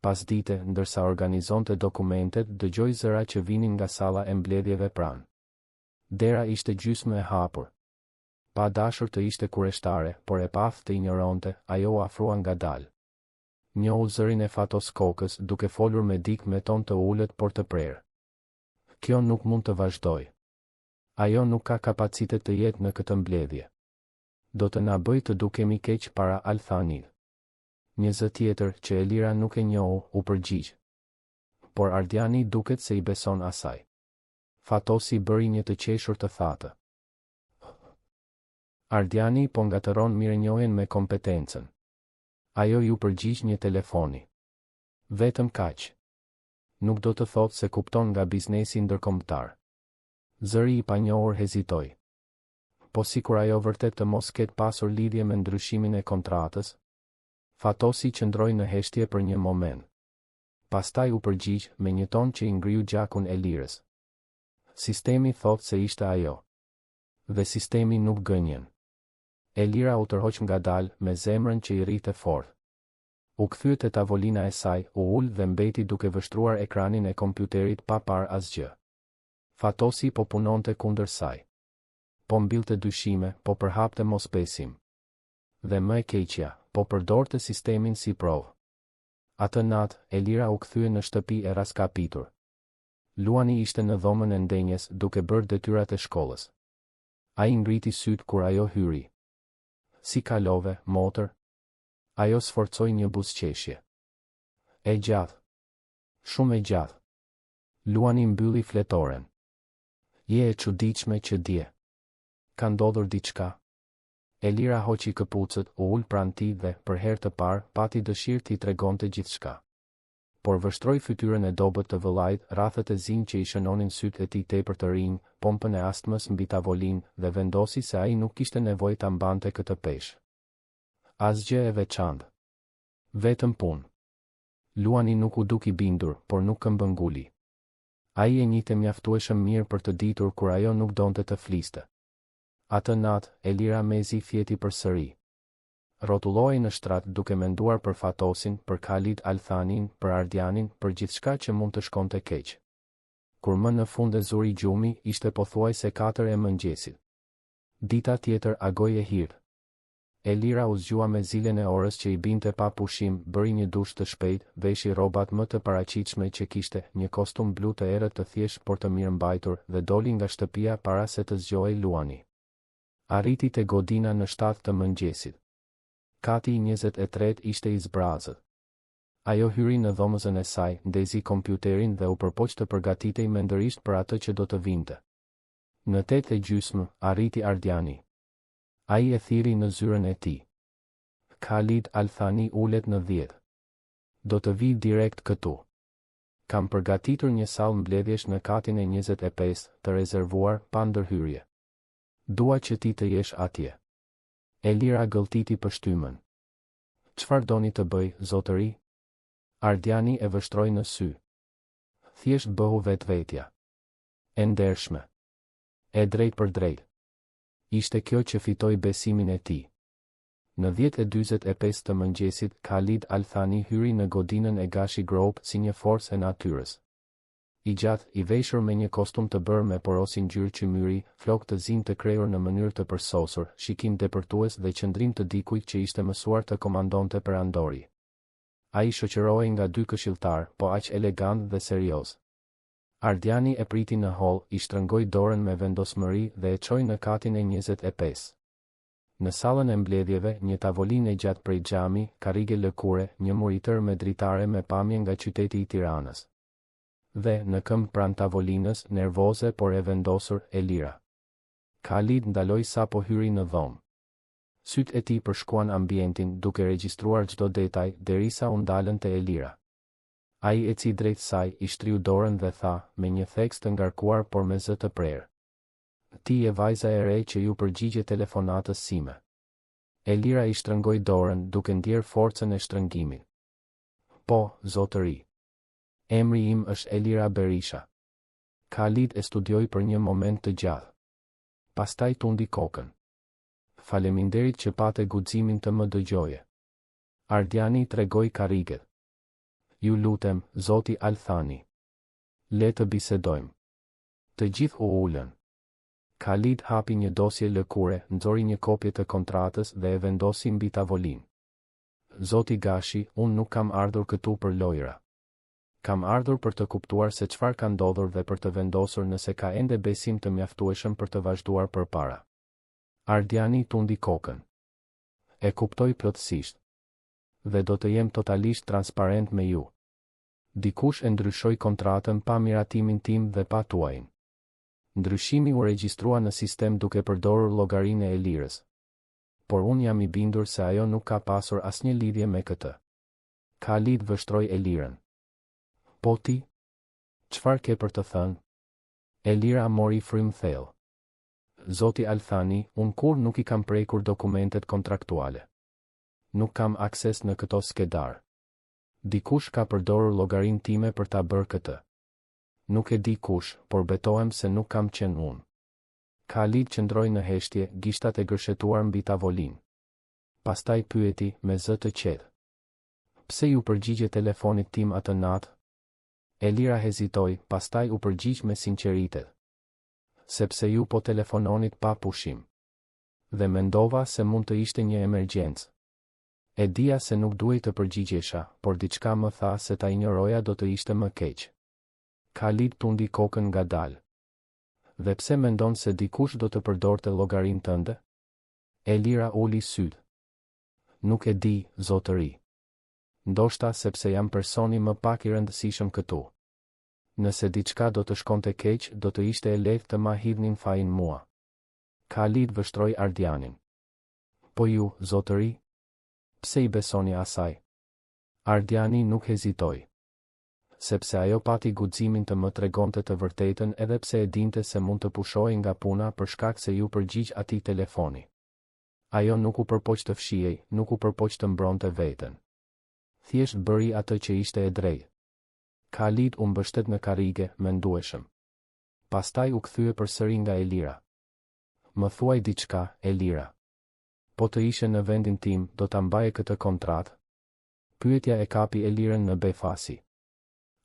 Pasdite, ndërsa organizonte dokumentet, dëgjoi zëra që vinin nga salla e mbledhjeve pranë. Dera ishte gjysmë e hapur. Pa dashur të ishte kureshtare, por e paaftë të injoronte, ajo u afrua ngadalë. Njohu zërin e Fatos Kokës, duke folur me dikë me ton të ulët por të prerë. Kjo nuk mund të vazhdojë. Ajo nuk ka kapacitet të jetë në këtë mbledhje. Do të na bëjë të dukemi keq para Al Thanit. Një zë tjetër, që Elira nuk e njohu, u përgjigj. Por Ardiani duket se i beson asaj. Fatosi bëri një të qeshur të thatë. Ardiani po ngatërron mirënjohjen me kompetencën. Ajo iu përgjigj një telefoni. Vetëm kaq. Nuk do të thotë se kupton nga biznesi ndërkombëtar. Zëri i panjohur hezitoi. Po sikur ajo vërtet të mos ketë pasur lidhje me ndryshimin e kontratës? Fatosi qëndroi në heshtje për një moment. Pastaj u përgjigj, me një ton që i ngriu gjakun Elirës. Sistemi thotë se ishte ajo. Dhe sistemi nuk gënjen. Elira u tërhoq ngadalë, me zemrën që i rrihte fort. U kthye te tavolina e saj, u ul dhe mbeti duke vështruar ekranin e kompjuterit pa parë asgjë. Fatosi po punonte kundër saj. Po mbillte dyshime, po përhapte mosbesim. Dhe më e keqja, po përdorte sistemin si provë. Atë natë, Elira u kthye në shtëpi e rraskapitur. Luani ishte në dhomën e ndenjes duke bërë detyrat e shkollës. Ai ngriti sytë kur ajo hyri. Si kalove, motër? Ajo sforcoi një buzëqeshje. E gjatë. Shumë e gjatë. Luani mbylli fletoren. Je e çuditshme që dje. Ka ndodhur diçka? Elira hoqi këpucët, u ul pranë tij dhe, për herë të parë, pati dëshirë t'i tregonte gjithçka. Por vështroi fytyrën e dobët të vëllait, rrathët e zinj që i shënonin sytë e tij tepër të rinj, pompën e astmës mbi tavolinë, dhe vendosi se ai nuk kishte nevojë ta mbante këtë peshë. Asgjë e veçantë. Vetëm punë. Luani nuk u duk i bindur, por nuk këmbënguli. Ai e njihte mjaftueshëm mirë për të ditur kur ajo nuk donte të fliste. Atë natë, Elira mezi fjeti përsëri. Rrotullohej në shtrat duke menduar për Fatosin, për Khalid Al Thanin, për Ardianin, për gjithçka që mund të shkonte keq. Kur më në fund e zuri gjumi, ishte pothuajse katër e mëngjesit. Dita tjetër agoi e hirtë. Elira u zgjua me zilen e orës që i binte pa pushim, bëri një dush të shpejtë, veshi rrobat më të paraqitshme që kishte, një kostum blu të errët të thjeshtë por të mirëmbajtur, dhe doli nga shtëpia para se të zgjohej Luani. Arriti te godina në shtatë të mëngjesit. Kati i 23 ishte i zbrazët. Ajo hyri në dhomëzën e saj, ndezi kompjuterin dhe u përpoq të përgatitej mendërisht për atë që do të vinte. Në tetë e gjysmë, arriti Ardiani. Ai e thirri në zyrën e tij. Khalid Al Thani ulet në 10. Do të vijë direkt këtu. Kam përgatitur një sallë mbledhjesh në katin e 25, të rezervuar, pa ndërhyrje. Dua që ti të jesh atje. Elira gëlltiti pështymën. Çfarë doni të bëj, zotëri? Ardiani e vështroi në sy. Thjesht bëhu vetvetja. E ndershme. E drejtpërdrejtë. Ishte kjo që fitoi besimin e tij. Në 10:45 të mëngjesit, Khalid Al Thani hyri në godinën e Gashi Group si një forcë e natyrës. I gjatë, i veshur me një kostum të bërë me porosi ngjyrë qymyri, flokë të zinj të krehur në mënyrë të përsosur, shikim depërtues dhe qëndrim të dikujt që ishte mësuar të komandonte perandori. Ai shoqërohej nga dy këshilltarë, po aq elegantë dhe seriozë. Ardiani e priti në holl, i shtrëngoi dorën me vendosmëri dhe e çoi në katin e 25. Në sallën e mbledhjeve, një tavolinë e gjatë prej xhami, karrige lëkure, një mur i tërë me dritare me pamje nga qyteti i Tiranës. Dhe, në këmbë pranë tavolinës, nervoze por e vendosur, Elira. Khalid ndaloi sapo hyri në dhomë. Sytë e tij përshkuan ambientin, duke regjistruar çdo detaj, derisa u ndalën te Elira. Ai eci drejt saj, i shtriu dorën dhe tha, me një theks të ngarkuar por me zë të prerë. Ti je vajza e re që iu përgjigje telefonatës sime. Elira i shtrëngoi dorën, duke ndjerë forcën e shtrëngimit. Po, zotëri. Emri im është Elira Berisha. Khalid e studioi për një moment të gjatë. Pastaj tundi kokën. Faleminderit që pate guximin të më dëgjoje. Ardiani tregoi karriget. Ju lutem, zoti Al Thani. Le të bisedojmë. Të gjithë u ulën. Khalid hapi një dosje lëkure, nxori një kopje të kontratës dhe e vendosi mbi tavolinë. Zoti Gashi, unë nuk kam ardhur këtu për lojëra. Kam ardhur për të kuptuar se çfarë ka ndodhur dhe për të vendosur nëse ka ende besim të mjaftueshëm për të vazhduar përpara. Ardiani tundi kokën. E kuptoj plotësisht. Dhe do të jem totalisht transparent me ju. Dikush e ndryshoi kontratën pa miratimin tim dhe pa tuajin. Ndryshimi u regjistrua në sistem duke përdorur llogarinë e Elirës. Por unë jam i bindur se ajo nuk ka pasur asnjë lidhje me këtë. Khalid vështroi Elirën. Po ti? Çfarë ke për të thënë? Elira mori frymë thellë. Zoti Al Thani, unë kurrë nuk i kam prekur dokumentet kontraktuale. Nuk kam akses në këto skedarë. Dikush ka përdorur llogarinë time për ta bërë këtë. Nuk e di kush, por betohem se nuk kam qenë unë. Khalid qëndroi në heshtje, gishtat e gërshetuar mbi tavolinë. Pastaj pyeti, me zë të qetë. Pse iu përgjigje telefonit tim atë natë? Elira hezitoi, pastaj u përgjigj me sinqeritet. Sepse ju po telefononit pa pushim. Dhe mendova se mund të ishte një emergjencë. E dija se nuk duhej të përgjigjesha, por diçka më tha se ta injoroja do të ishte më keq. Khalid tundi kokën ngadalë. Dhe pse mendon se dikush do të përdorte llogarinë tënde? Elira uli sytë. Nuk e di, zotëri. Ndoshta sepse jam personi më pak i rëndësishëm këtu. Nëse diçka do të shkonte keq, do të ishte e lehtë të ma hidhnin fajin mua. Khalid vështroi Ardianin. Po ju, zotëri? Pse i besoni asaj? Ardiani nuk hezitoi. Sepse ajo pati guximin të më tregonte të vërtetën edhe pse e dinte se mund të pushohej nga puna për shkak se iu përgjigj atij telefoni. Ajo nuk u përpoq të fshihej, nuk u përpoq të mbronte veten. Thjesht bëri atë që ishte e drejtë. Khalid u mbështet në karrige, mendueshëm. Pastaj u kthye përsëri nga Elira. Më thuaj diçka, Elira. Po të ishe në vendin tim, do ta mbaje këtë kontratë? Pyetja e kapi Elirën në befasi.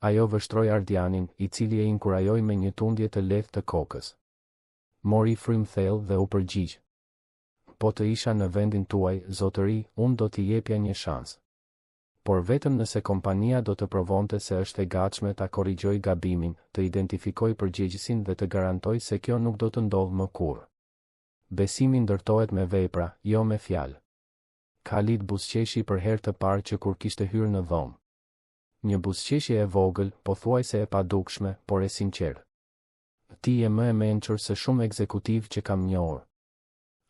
Ajo vështroi Ardianin, i cili e inkurajoi me një tundje të lehtë të kokës. Mori frymë thellë dhe u përgjigj. Po të isha në vendin tuaj, zotëri, unë do t'i jepja një shans. Por vetëm nëse kompania do të provonte se është e gatshme ta korrigjojë gabimin, të identifikojë përgjegjësin dhe të garantojë se kjo nuk do të ndodhë më kurrë. Besimi ndërtohet me vepra, jo me fjalë. Khalid buzëqeshi për herë të parë që kur kishte hyrë në dhomë. Një buzëqeshje e vogël, pothuajse e padukshme, por e sinqertë. Ti je më e mençur se shumë ekzekutivë që kam njohur.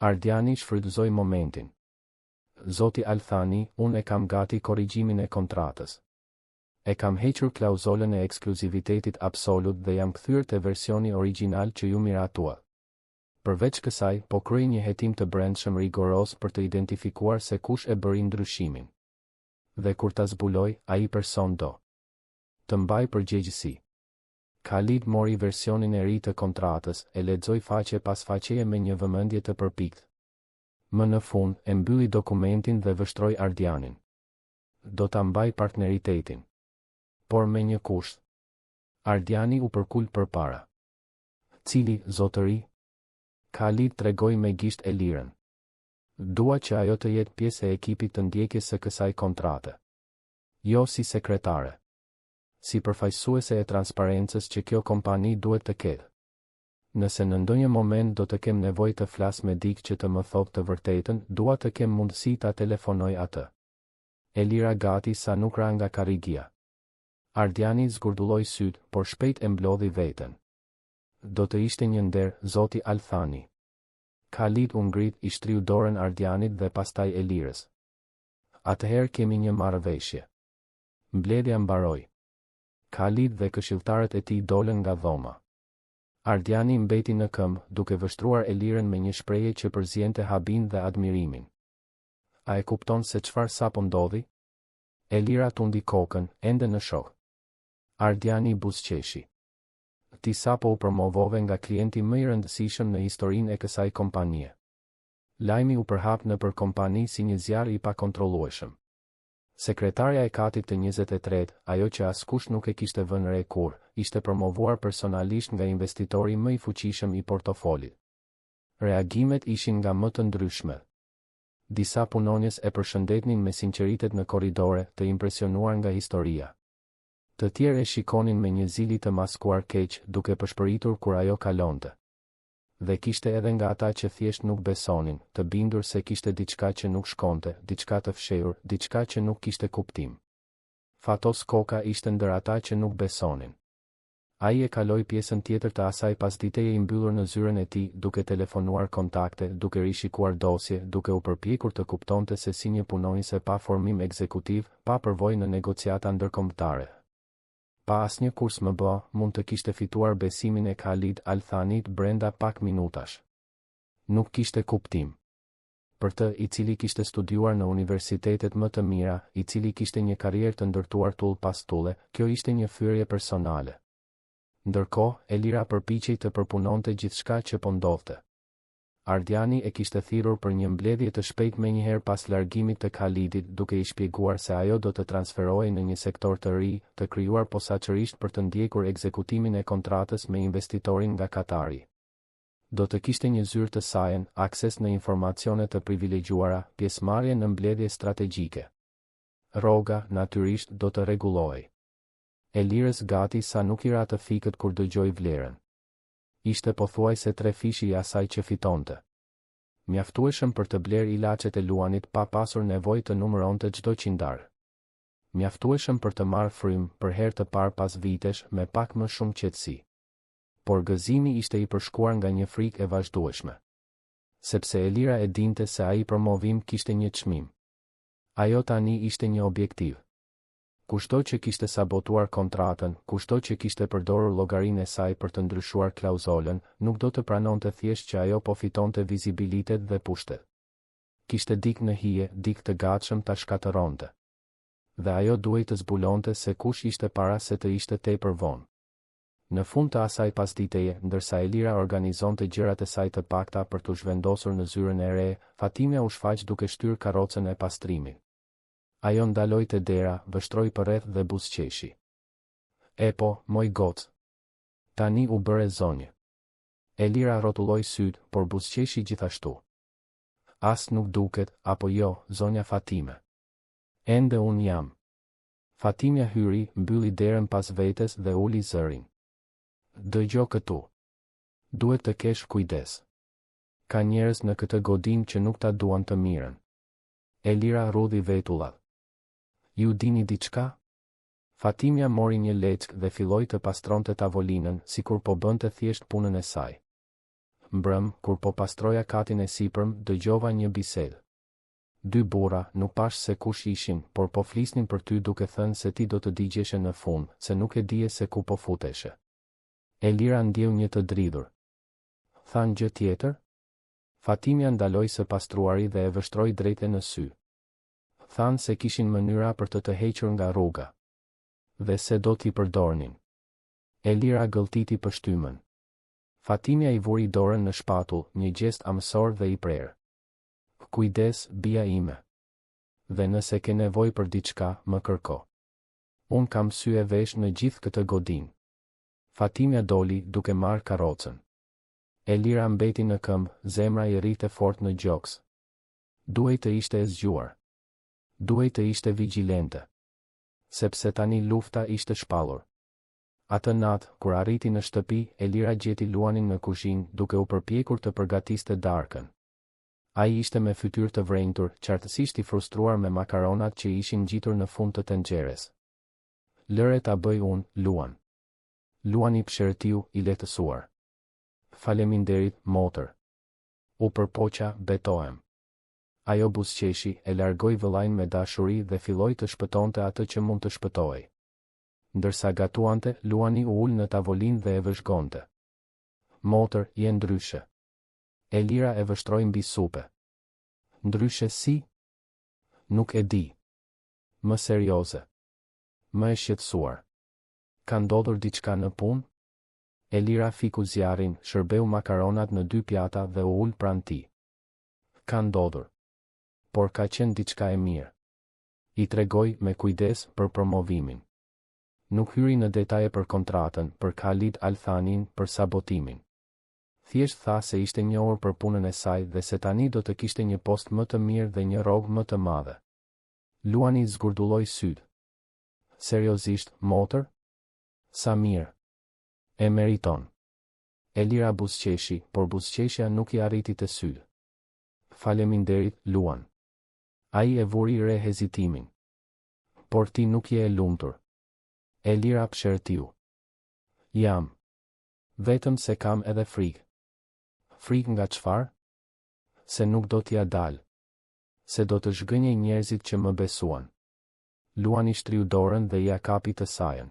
Ardiani shfrytëzoi momentin. Zoti Al Thani, unë e kam gati korrigjimin e kontratës. E kam hequr klauzolën e ekskluzivitetit absolut dhe jam kthyer te versioni origjinal që ju miratuat. Përveç kësaj, po kryej një hetim të brendshëm rigoroz për të identifikuar se kush e bëri ndryshimin. Dhe kur ta zbuloj, ai person do të mbajë përgjegjësi. Khalid mori versionin e ri të kontratës, e lexoi faqe pas faqeje me një vëmendje të përpiktë. Më në fund, e mbylli dokumentin dhe vështroi Ardianin. Do ta mbaj partneritetin. Por me një kusht. Ardiani u përkul përpara. Cili, zotëri? Khalid tregoi me gisht Elirën. Dua që ajo të jetë pjesë e ekipit të ndjekjes së kësaj kontrate. Jo si sekretare. Si përfaqësuese e transparencës që kjo kompani duhet të ketë. Nëse në ndonjë moment do të kem nevojë të flas me dikë që të më thotë të vërtetën, dua të kem mundësi ta telefonoj atë. Elira gati sa nuk ra nga karrigia. Ardiani zgurdulloi sytë, por shpejt e mblodhi veten. Do të ishte një nder, zoti Al Thani. Khalid u ngrit, i shtriu dorën Ardianit dhe pastaj Elirës. Atëherë kemi një marrëveshje. Mbledhja mbaroi. Khalid dhe këshilltarët e tij dolën nga dhoma. Ardiani mbeti në këmbë, duke vështruar Elirën me një shprehje që përziente habinë dhe admirimin. A e kupton se çfarë sapo ndodhi? Elira tundi kokën, ende në shok. Ardiani buzëqeshi. Ti sapo u promovove nga klienti më i rëndësishëm në historinë e kësaj kompanie. Lajmi u përhap nëpër kompani si një zjarr i pakontrollueshëm. Sekretarja e katit të 23-të, ajo që askush nuk e kishte vënë re kurrë, ishte promovuar personalisht nga investitori më i fuqishëm i portofolit. Reagimet ishin nga më të ndryshmet. Disa punonjës e përshëndetnin me sinqeritet në korridore, të impresionuar nga historia. Të tjerë e shikonin me një zili të maskuar keq, duke pëshpëritur kur ajo kalonte. Dhe kishte edhe nga ata që thjesht nuk besonin, të bindur se kishte diçka që nuk shkonte, diçka të fshehur, diçka që nuk kishte kuptim. Fatos Koka ishte ndër ata që nuk besonin. Ai e kaloi pjesën tjetër të asaj pasditeje i mbyllur në zyrën e tij, duke telefonuar kontakte, duke rishikuar dosje, duke u përpjekur të kuptonte se si një punonjëse pa formim ekzekutiv, pa përvojë në negociata ndërkombëtare, pa asnjë kurs MBA, mund të kishte fituar besimin e Khalid Al Thanit brenda pak minutash. Nuk kishte kuptim. Për të, i cili kishte studiuar në universitetet më të mira, i cili kishte një karrierë të ndërtuar tullë pas tulle, kjo ishte një fyerje personale. Ndërkohë, Elira përpiqej të përpunonte gjithçka që po ndodhte. Ardiani e kishte thirrur për një mbledhje të shpejtë menjëherë pas largimit të Khalidit duke i shpjeguar se ajo do të transferohej në një sektor të ri, të krijuar posaçërisht për të ndjekur ekzekutimin e kontratës me investitorin nga Katari. Do të kishte një zyrë të sajën, akses në informacione të privilegjuara, pjesëmarrje në mbledhje strategjike. Rroga, natyrisht, do të rregullohej. Elirës gati sa nuk i ra të fikët kur dëgjoi vlerën. Ishte pothuajse trefishi i asaj që fitonte. Mjaftueshëm për të blerë ilaçet e Luanit pa pasur nevojë të numëronte çdo qindarkë. Mjaftueshëm për të marrë frymë, për herë të parë pas vitesh, me pak më shumë qetësi. Por gëzimi ishte i përshkuar nga një frikë e vazhdueshme. Sepse Elira e dinte se ai promovim kishte një çmim. Ajo tani ishte një objektiv. Kushdo që kishte sabotuar kontratën, kushdo që kishte përdorur llogarinë e saj për të ndryshuar klauzolën, nuk do të pranonte thjesht që ajo po fitonte vizibilitet dhe pushtet. Kishte dikë në hije, dikë të gatshëm ta shkatërronte. Dhe ajo duhej të zbulonte se kush ishte para se të ishte tepër vonë. Në fund të asaj pasditeje, ndërsa Elira organizonte gjërat e saj të pakta për t'u zhvendosur në zyrën e re, Fatimja u shfaq duke shtyrë karrocën e pastrimit. Ajo ndaloi te dera, vështroi përreth dhe buzëqeshi. Epo, moj gocë. Tani u bëre zonjë. Elira rrotulloi sytë, por buzëqeshi gjithashtu. As nuk duket, apo jo, zonja Fatime. Ende unë jam. Fatimja hyri, mbylli derën pas vetes dhe uli zërin. Dëgjo këtu. Duhet të kesh kujdes. Ka njerëz në këtë godinë që nuk ta duan të mirën. Elira rrudhi vetullat. Ju dini diçka? Fatimja mori një leckë dhe filloi të pastronte tavolinën, sikur po bënte thjesht punën e saj. Mbrëmë, kur po pastroja katin e sipërm, dëgjova një bisedë. Dy burra, nuk pashë se kush ishin, por po flisnin për ty duke thënë se ti do të digjeshe në fund, se nuk e dije se ku po futeshe. Elira ndjeu një të dridhur. Thanë gjë tjetër? Fatimja ndaloi së pastruari dhe e vështroi drejt e në sy. Thanë se kishin mënyra për të të hequr nga rruga. Dhe se do t'i përdornin. Elira gëlltiti pështymën. Fatimja i vuri dorën në shpatull, një gjest amësor dhe i prerë. Kujdes, bija ime. Dhe nëse ke nevojë për diçka, më kërko. Unë kam sy e veshë në gjithë këtë godinë. Fatimja doli, duke marrë karrocën. Elira mbeti në këmbë, zemra i rrihte fort në gjoks. Duhej të ishte e zgjuar. Duhej të ishte vigjilente. Sepse tani lufta ishte shpallur. Atë natë, kur arriti në shtëpi, Elira gjeti Luanin në kuzhinë, duke u përpjekur të përgatiste darkën. Ai ishte me fytyrë të vrenjtur, qartësisht i frustruar me makaronat që i ishin ngjitur në fund të tenxheres. Lëre ta bëj unë, Luan. Luani psherëtiu, i lehtësuar. Faleminderit, motër. U përpoqa, betohem. Ajo buzëqeshi, e largoi vëllain me dashuri dhe filloi të shpëtonte atë që mund të shpëtohej. Ndërsa gatuante, Luani u ul në tavolinë dhe e vëzhgonte. Motër, je ndryshe. Elira e vështroi mbi supe. Ndryshe si? Nuk e di. Më serioze. Më e shqetësuar. Ka ndodhur diçka në punë? Elira fiku zjarrin, shërbeu makaronat në dy pjata dhe u ul pranë tij. Ka ndodhur. Por ka qenë diçka e mirë. I tregoi, me kujdes, për promovimin. Nuk hyri në detaje për kontratën, për Khalid Al Thanin, për sabotimin. Thjesht tha se ishte njohur për punën e saj dhe se tani do të kishte një post më të mirë dhe një rrogë më të madhe. Luani zgurdulloi sytë. Seriozisht, motër? Sa mirë. E meriton. Elira buzëqeshi, por buzëqeshja nuk i arriti te sytë. Faleminderit, Luan. Ai e vuri re hezitimin. Por ti nuk je e lumtur. Elira psherëtiu. Jam. Vetëm se kam edhe frikë. Frikë nga çfarë? Se nuk do t'ia dal. Se do të zhgënjej njerëzit që më besuan. Luani shtriu dorën dhe ia kapi të sajën.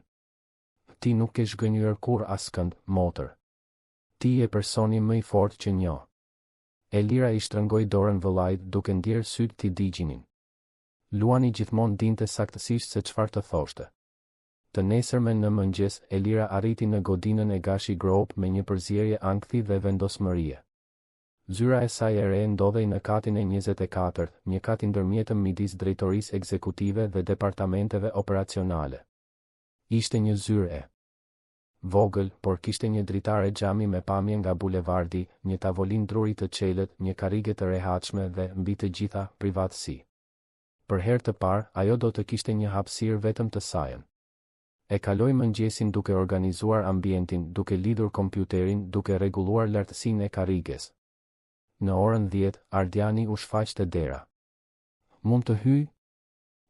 Ti nuk ke zhgënjyer kurrë askënd, motër. Ti je personi më i fortë që njoh. Elira i shtrëngoi dorën vëllait duke ndjerë sytë t'i digjinin. Luani gjithmonë dinte saktësisht se çfarë të thoshte. Të nesërmen në mëngjes, Elira arriti në godinën e Gashi Group me një përzierje ankthi dhe vendosmërie. Zyra e saj e re ndodhej në katin e 24-të, një kat i ndërmjetëm midis drejtorisë ekzekutive dhe departamenteve operacionale. Ishte një zyrë e vogël, por kishte një dritare xhami me pamje nga bulevardi, një tavolinë druri të çelët, një karrige të rehatshme dhe, mbi të gjitha, privatësi. Për herë të parë, ajo do të kishte një hapësirë vetëm të sajën. E kaloi mëngjesin duke organizuar ambientin, duke lidhur kompjuterin, duke rregulluar lartësinë e karriges. Në orën 10, Ardiani u shfaq te dera. Mund të hyj?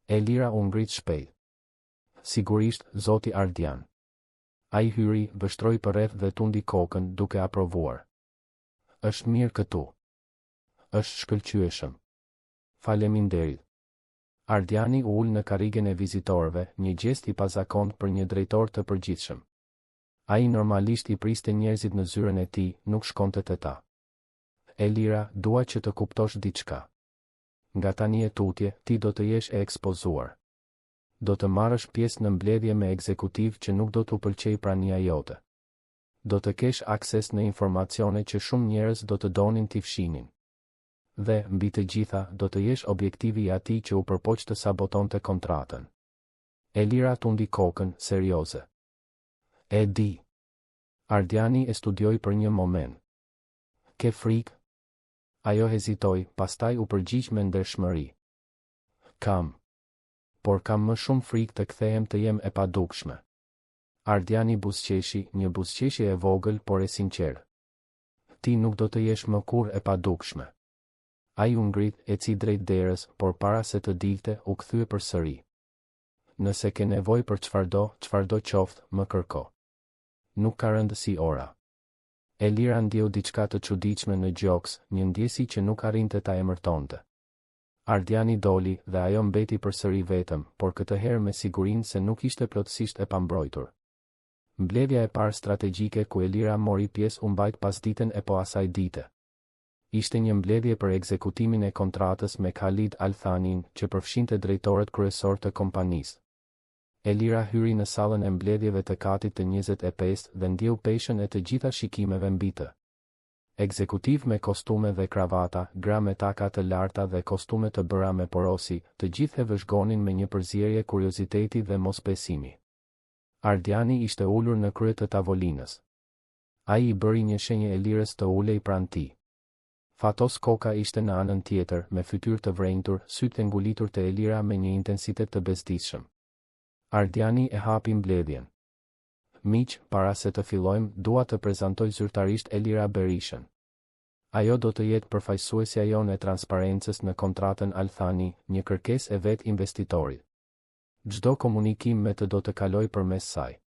Elira u ngrit shpejt. Sigurisht, zoti Ardian. Ai hyri, vështroi përreth dhe tundi kokën, duke aprovuar. Është mirë këtu. Është shkëlqyeshëm. Faleminderit. Ardiani u ul në karrigen e vizitorëve, një gjest i pazakontë për një drejtor të përgjithshëm. Ai normalisht i priste njerëzit në zyrën e tij, nuk shkonte te ta. Elira, dua që të kuptosh diçka. Nga tani e tutje, ti do të jesh e ekspozuar. Do të marrësh pjesë në mbledhje me ekzekutivë që nuk do t'u pëlqejë prania jote. Do të kesh akses në informacione që shumë njerëz do të donin t'i fshinin. Dhe, mbi të gjitha, do të jesh objektivi i atij që u përpoq të sabotonte kontratën. Elira tundi kokën, serioze. E di. Ardiani e studioi për një moment. Ke frikë? Ajo hezitoi, pastaj u përgjigj me ndershmëri. Kam. Por kam më shumë frikë të kthehem të jem e padukshme. Ardiani buzëqeshi, një buzëqeshje e vogël por e sinqertë. Ti nuk do të jesh më kurrë e padukshme. Ai u ngrit, eci drejt derës, por para se të dilte, u kthye përsëri. Nëse ke nevojë për çfarëdo, çfarëdo qoftë, më kërko. Nuk ka rëndësi ora. Elira ndjeu diçka të çuditshme në gjoks, një ndjesi që nuk arrinte ta emërtonte. Ardiani doli, dhe ajo mbeti përsëri vetëm, por këtë herë me sigurinë se nuk ishte plotësisht e pambrojtur. Mbledhja e parë strategjike ku Elira mori pjesë u mbajt pasditen e po asaj dite. Ishte një mbledhje për ekzekutimin e kontratës me Khalid Al Thanin, që përfshinte drejtorët kryesorë të kompanisë. Elira hyri në sallën e mbledhjeve të katit të 25 dhe ndjeu peshën e të gjitha shikimeve mbi të. Ekzekutivë me kostume dhe kravata, gra me taka të larta dhe kostume të bëra me porosi, të gjithë e vëzhgonin me një përzierje kurioziteti dhe mosbesimi. Ardiani ishte ulur në krye të tavolinës. Ai i bëri një shenjë Elirës të ulej pranë tij. Fatos Koka ishte në anën tjetër, me fytyrë të vrenjtur, sytë e ngulitur te Elira me një intensitet të bezdisshëm. Ardiani e hapi mbledhjen. Miq, para se të fillojmë, dua të prezantoj zyrtarisht Elira Berishën. Ajo do të jetë përfaqësuesja jonë e transparencës në kontratën Al Thani, një kërkesë e vetë investitorit. Çdo komunikim me të do të kalojë përmes saj.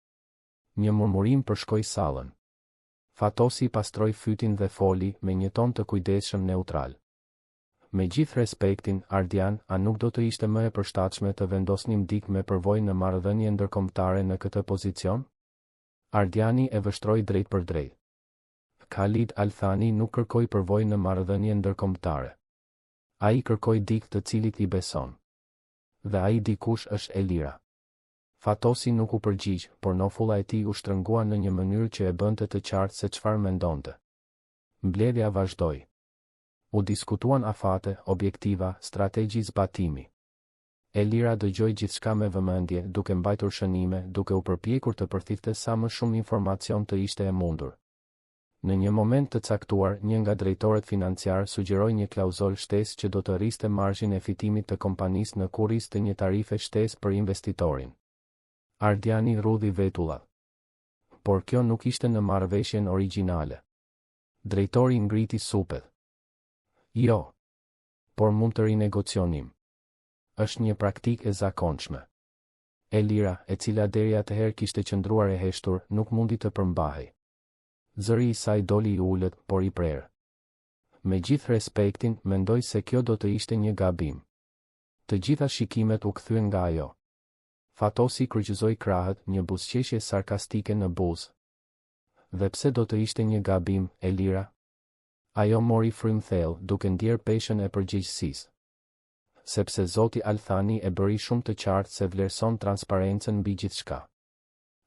Një murmurim përshkoi sallën. Fatosi pastroi fytin dhe foli, me një ton të kujdesshëm neutral. Me gjithë respektin, Ardian, a nuk do të ishte më e përshtatshme të vendosnim dikë me përvojë në marrëdhënie ndërkombëtare në këtë pozicion? Ardiani e vështroi drejtpërdrejt. Khalid Al Thani nuk kërkoi përvojë në marrëdhënie ndërkombëtare. Ai kërkoi dikë të cilit i beson. Dhe ai dikush është Elira. Fatosi nuk u përgjigj, por nofulla e tij u shtrëngua në një mënyrë që e bënte të qartë se çfarë mendonte. Mbledhja vazhdoi. U diskutuan afate, objektiva, strategji zbatimi. Elira dëgjoi gjithçka me vëmendje, duke mbajtur shënime, duke u përpjekur të përthithte sa më shumë informacion të ishte e mundur. Në një moment të caktuar, një nga drejtorët financiarë sugjeroi një klauzolë shtesë që do të rriste marzhin e fitimit të kompanisë në kurriz të një tarife shtesë për investitorin. Ardiani rrudhi vetullat. Por kjo nuk ishte në marrëveshjen origjinale. Drejtori ngriti supet. Jo. Por mund të rinegocionim. Është një praktikë e zakonshme. Elira, e cila deri atëherë kishte qëndruar e heshtur, nuk mundi të përmbahej. Zëri i saj doli i ulët, por i prerë. Me gjithë respektin, mendoj se kjo do të ishte një gabim. Të gjitha shikimet u kthyen nga ajo. Fatosi kryqëzoi krahët, një buzëqeshje sarkastike në buzë. Dhe pse do të ishte një gabim, Elira? Ajo mori frymë thellë, duke ndjerë peshën e përgjegjësisë. Sepse zoti Al Thani e bëri shumë të qartë se vlerëson transparencën mbi gjithçka.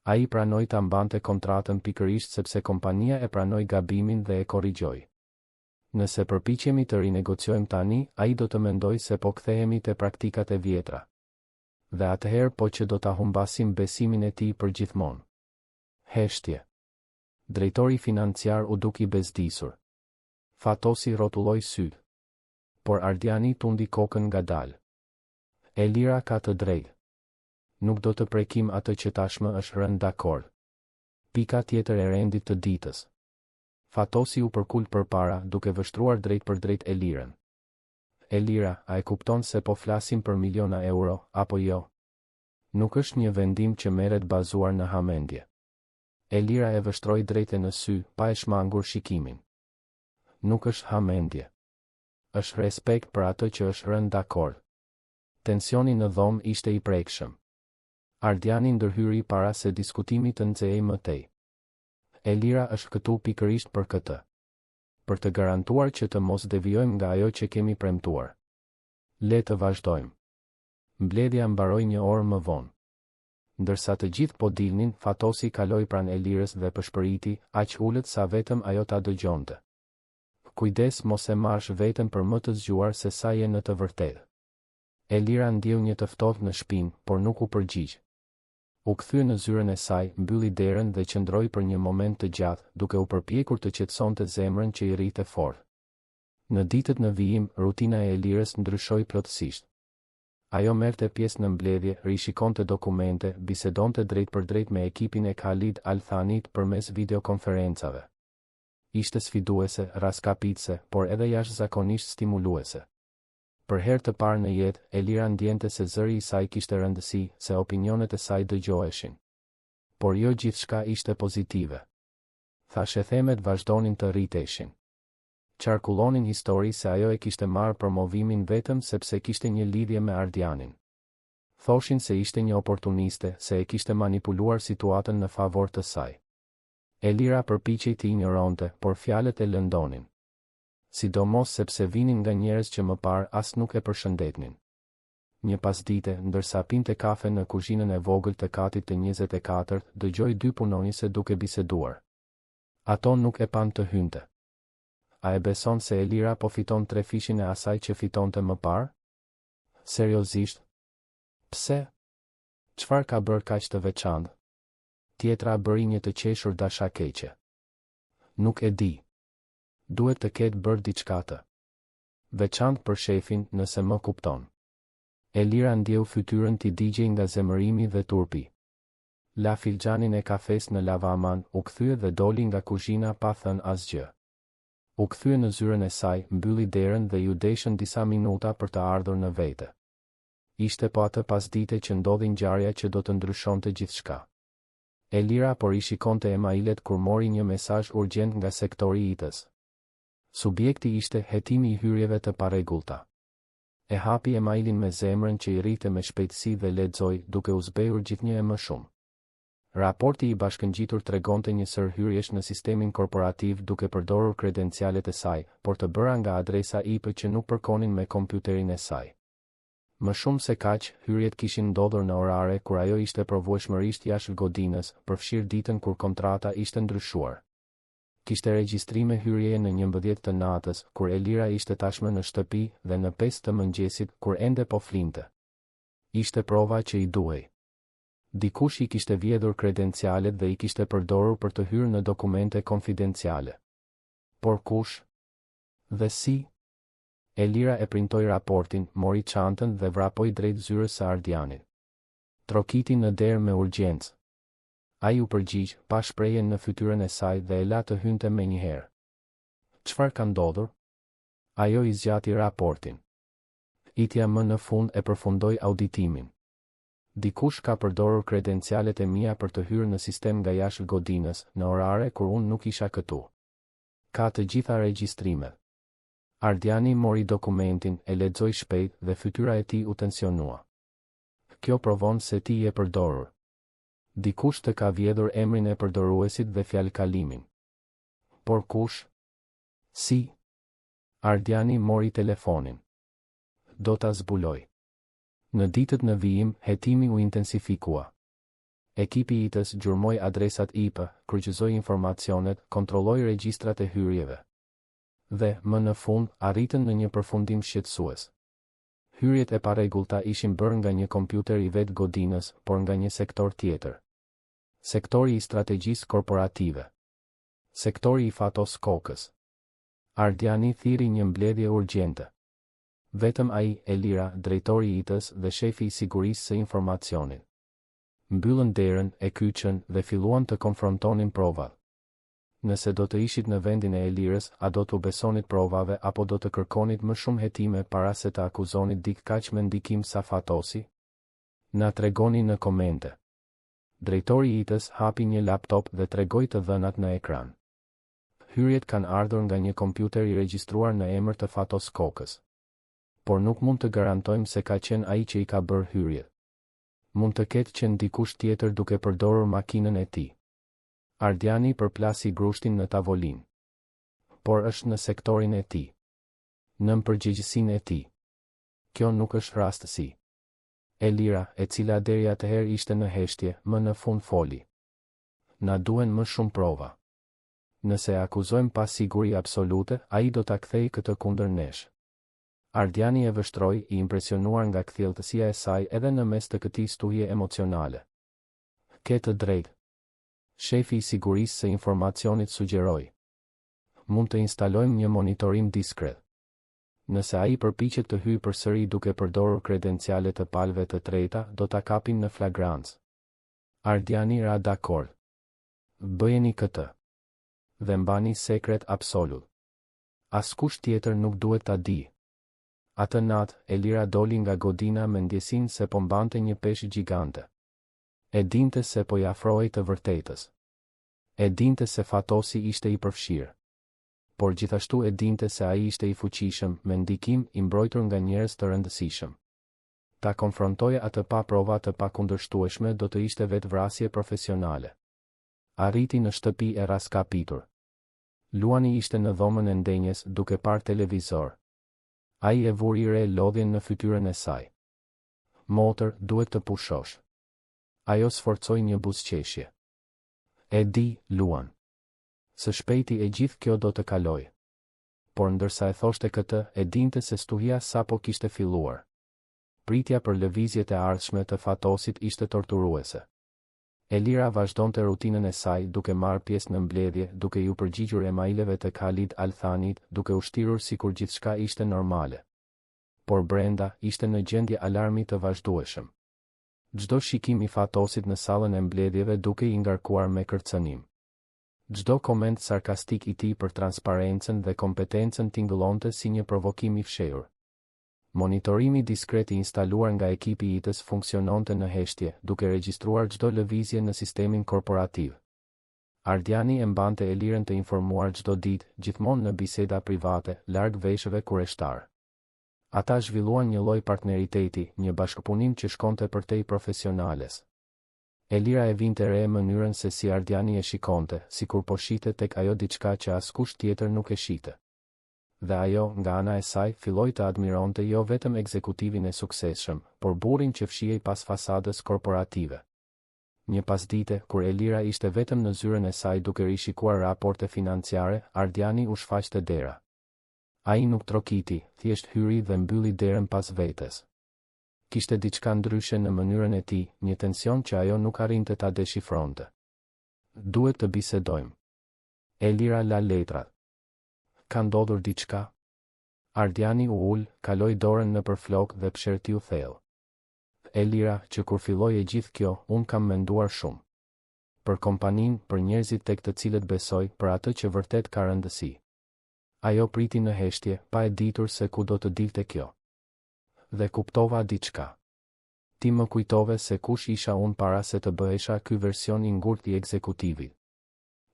Ai pranoi ta mbante kontratën pikërisht sepse kompania e pranoi gabimin dhe e korrigjoi. Nëse përpiqemi të rinegociojmë tani, ai do të mendojë se po kthehemi te praktikat e vjetra. Dhe atëherë po që do ta humbasim besimin e tij përgjithmonë. Heshtje. Drejtori financiar u duk i bezdisur. Fatosi rrotulloi sytë. Por Ardiani tundi kokën ngadalë. Elira ka të drejtë. Nuk do të prekim atë që tashmë është rënë dakord. Pika tjetër e rendit të ditës. Fatosi u përkul përpara, duke vështruar drejtpërdrejt Elirën. Elira, a e kupton se po flasim për miliona euro, apo jo? Nuk është një vendim që merret bazuar në hamendje. Elira e vështroi drejt e në sy, pa e shmangur shikimin. Nuk është hamendje. Është respekt për atë që është rënë dakord. Tensioni në dhomë ishte i prekshëm. Ardiani ndërhyri para se diskutimi të nxehej më tej. Elira është këtu pikërisht për këtë. Për të garantuar që të mos devijojmë nga ajo që kemi premtuar. Le të vazhdojmë. Mbledhja mbaroi një orë më vonë. Ndërsa të gjithë po dilnin, Fatosi kaloi pranë Elirës dhe pëshpëriti, aq ulët sa vetëm ajo ta dëgjonte. Kujdes mos e marrësh veten për më të zgjuar se sa je në të vërtetë. Elira ndjeu një të ftohtë në shpinë, por nuk u përgjigj. U kthye në zyrën e saj, mbylli derën dhe qëndroi për një moment të gjatë, duke u përpjekur të qetësonte zemrën që i rrihte fort. Në ditët në vijim, rutina e Elirës ndryshoi plotësisht. Ajo merrte pjesë në mbledhje, rishikonte dokumente, bisedonte drejtpërdrejt me ekipin e Khalid Al Thanit përmes videokonferencave. Ishte sfiduese, rraskapitëse, por edhe jashtëzakonisht stimuluese. Për herë të parë në jetë, Elira ndjente se zëri i saj kishte rëndësi, se opinionet e saj dëgjoheshin. Por jo gjithçka ishte pozitive. Thashethemet vazhdonin të rriteshin. Qarkullonin histori se ajo e kishte marrë promovimin vetëm sepse kishte një lidhje me Ardianin. Thoshin se ishte një oportuniste, se e kishte manipuluar situatën në favor të saj. Elira përpiqej t'i injoronte, por fjalët e lëndonin. Sidomos sepse vinin nga njerëz që më parë as nuk e përshëndetnin. Një pasdite, ndërsa pinte kafe në kuzhinën e vogël të katit të 24-të, dëgjoi dy punonjëse duke biseduar. Ato nuk e panë të hynte. A e beson se Elira po fiton trefishin e asaj që fitonte më parë? Seriozisht? Pse? Çfarë ka bërë kaq të veçantë? Tjetra bëri një të qeshur dashakeqe. Nuk e di. Duhet të ketë bërë diçka të veçantë për shefin, nëse më kupton. Elira ndjeu fytyrën t'i digjej nga zemërimi dhe turpi. La filxhanin e kafesë në lavaman, u kthye dhe doli nga kuzhina pa thënë asgjë. U kthye në zyrën e saj, mbylli derën dhe iu deshën disa minuta për të ardhur në vete. Ishte po atë pasdite që ndodhi ngjarja që do të ndryshonte gjithçka. Elira po rishikonte emailet kur mori një mesazh urgjent nga sektori i IT-së. Subjekti ishte hetimi i hyrjeve të parregullta. E hapi emailin me zemrën që i rrihte me shpejtësi dhe lexoi, duke u zbehur gjithnjë e më shumë. Raporti i bashkëngjitur tregonte një sërë hyrjesh në sistemin korporativ duke përdorur kredencialet e saj, por të bëra nga adresa IP që nuk përkonin me kompjuterin e saj. Më shumë se kaq, hyrjet kishin ndodhur në orare kur ajo ishte provueshmërisht jashtë godinës, përfshirë ditën kur kontrata ishte ndryshuar. Kishte regjistrime hyrjeje në 11 të natës, kur Elira ishte tashmë në shtëpi, dhe në 5 të mëngjesit, kur ende po flinte. Ishte prova që i duhej. Dikush i kishte vjedhur kredencialet dhe i kishte përdorur për të hyrë në dokumente konfidenciale. Por kush? Dhe si? Elira e printoi raportin, mori çantën dhe vrapoi drejt zyrës së Ardianit. Trokiti në derë me urgjencë. Ai u përgjigj, pa shprehjen në fytyrën e saj dhe e la të hynte menjëherë. Çfarë ka ndodhur? Ajo i zgjati raportin. IT-ja më në fund e përfundoi auditimin. Dikush ka përdorur kredencialet e mia për të hyrë në sistem nga jashtë godinës, në orare kur unë nuk isha këtu. Ka të gjitha regjistrimet. Ardiani mori dokumentin, e lexoi shpejt dhe fytyra e tij u tensionua. Kjo provon se ti je përdorur. Dikush të ka vjedhur emrin e përdoruesit dhe fjalëkalimin. Por kush? Si? Ardiani mori telefonin. Do ta zbuloj. Në ditët në vijim, hetimi u intensifikua. Ekipi i IT-së gjurmoi adresat IP, kryqëzoi informacionet, kontrolloi regjistrat e hyrjeve. Dhe, më në fund, arritën në një përfundim shqetësues. Hyrjet e parregullta ishin bërë nga një kompjuter i vetë godinës, por nga një sektor tjetër. Sektori i strategjisë korporative. Sektori i Fatos Kokës. Ardiani thirri një mbledhje urgjente. Vetëm ai, Elira, drejtori i IT-së dhe shefi i sigurisë së informacionit. Mbyllën derën, e kyçën, dhe filluan të konfrontonin provat. Nëse do të ishit në vendin e Elirës, a do t'u besonit provave apo do të kërkonit më shumë hetime para se të akuzonit dikë kaq me ndikim sa Fatosi? Na tregoni në komente. Drejtori i IT-së hapi një laptop dhe tregoi të dhënat në ekran. Hyrjet kanë ardhur nga një kompjuter i regjistruar në emër të Fatos Kokës. Por nuk mund të garantojmë se ka qenë ai që i ka bërë hyrjet. Mund të ketë qenë dikush tjetër duke përdorur makinën e tij. Ardiani përplasi grushtin në tavolinë. Por është në sektorin e tij. Nën përgjegjësinë e tij. Kjo nuk është rastësi. Elira, e cila deri atëherë ishte në heshtje, më në fund foli. Na duhen më shumë prova. Nëse e akuzojmë pa siguri absolute, ai do ta kthejë këtë kundër nesh. Ardiani e vështroi, i impresionuar nga kthjelltësia e saj edhe në mes të këtij stuhie emocionale. Ke të drejtë. Shefi i sigurisë së informacionit sugjeroi. Mund të instalojmë një monitorim diskret. Nëse ai përpiqet të hyjë përsëri duke përdorur kredenciale të palëve të treta, do ta kapim në flagrancë. Ardiani ra dakord. Bëjeni këtë. Dhe mbani sekret absolut. Askush tjetër nuk duhet ta dijë. Atë natë, Elira doli nga godina me ndjesinë se po mbante një peshë gjigante. E dinte se po i afrohej të vërtetës. E dinte se Fatosi ishte i përfshirë. Por gjithashtu e dinte se ai ishte i fuqishëm, me ndikim, i mbrojtur nga njerëz të rëndësishëm. Ta konfrontoje atë pa prova të pakundërshtueshme do të ishte vetëvrasje profesionale. Arriti në shtëpi e rraskapitur. Luani ishte në dhomën e ndenjes duke parë televizor. Ai e vuri re lodhjen në fytyrën e saj. Motër, duhet të pushosh. Ajo sforcoi një buzëqeshje. E di, Luan. Së shpejti e gjithë kjo do të kalojë. Por ndërsa e thoshte këtë, e dinte se stuhia sapo kishte filluar. Pritja për lëvizjet e ardhshme të Fatosit ishte torturuese. Elira vazhdonte rutinën e saj duke marrë pjesë në mbledhje, duke iu përgjigjur emaileve të Khalid Al Thanit, duke u shtirur sikur gjithçka ishte normale. Por brenda, ishte në gjendje alarmi të vazhdueshëm. Çdo shikim i Fatosit në sallën e mbledhjeve dukej i ngarkuar me kërcënim. Çdo koment sarkastik i tij për transparencën dhe kompetencën tingëllonte si një provokim i fshehur. Monitorimi diskret i instaluar nga ekipi i IT-së funksiononte në heshtje, duke regjistruar çdo lëvizje në sistemin korporativ. Ardiani e mbante Elirën të informuar çdo ditë, gjithmonë në biseda private, larg veshëve kureshtarë. Ata zhvilluan një lloj partneriteti, një bashkëpunim që shkonte përtej profesionales. Elira e vinte re mënyrën se si Ardiani e shikonte, sikur po shihte tek ajo diçka që askush tjetër nuk e shihte. Dhe ajo, nga ana e saj, filloi të admironte jo vetëm ekzekutivin e suksesshëm, por burrin që fshihej pas fasadës korporative. Një pasdite, kur Elira ishte vetëm në zyrën e saj duke rishikuar raporte financiare, Ardiani u shfaq te dera. Ai nuk trokiti, thjesht hyri dhe mbylli derën pas vetes. Kishte diçka ndryshe në mënyrën e tij, një tension që ajo nuk arrinte ta deshifronte. Duhet të bisedojmë. Elira la letrat. Ka ndodhur diçka? Ardiani u ul, kaloi dorën nëpër flokë dhe psherëtiu thellë. Elira, që kur filloi e gjithë kjo, unë kam menduar shumë. Për kompaninë, për njerëzit tek të cilët besoj, për atë që vërtet ka rëndësi. Ajo priti në heshtje, pa e ditur se ku do të dilte kjo. Dhe kuptova diçka. Ti më kujtove se kush isha unë para se të bëhesha ky version i ngurtë i ekzekutivit.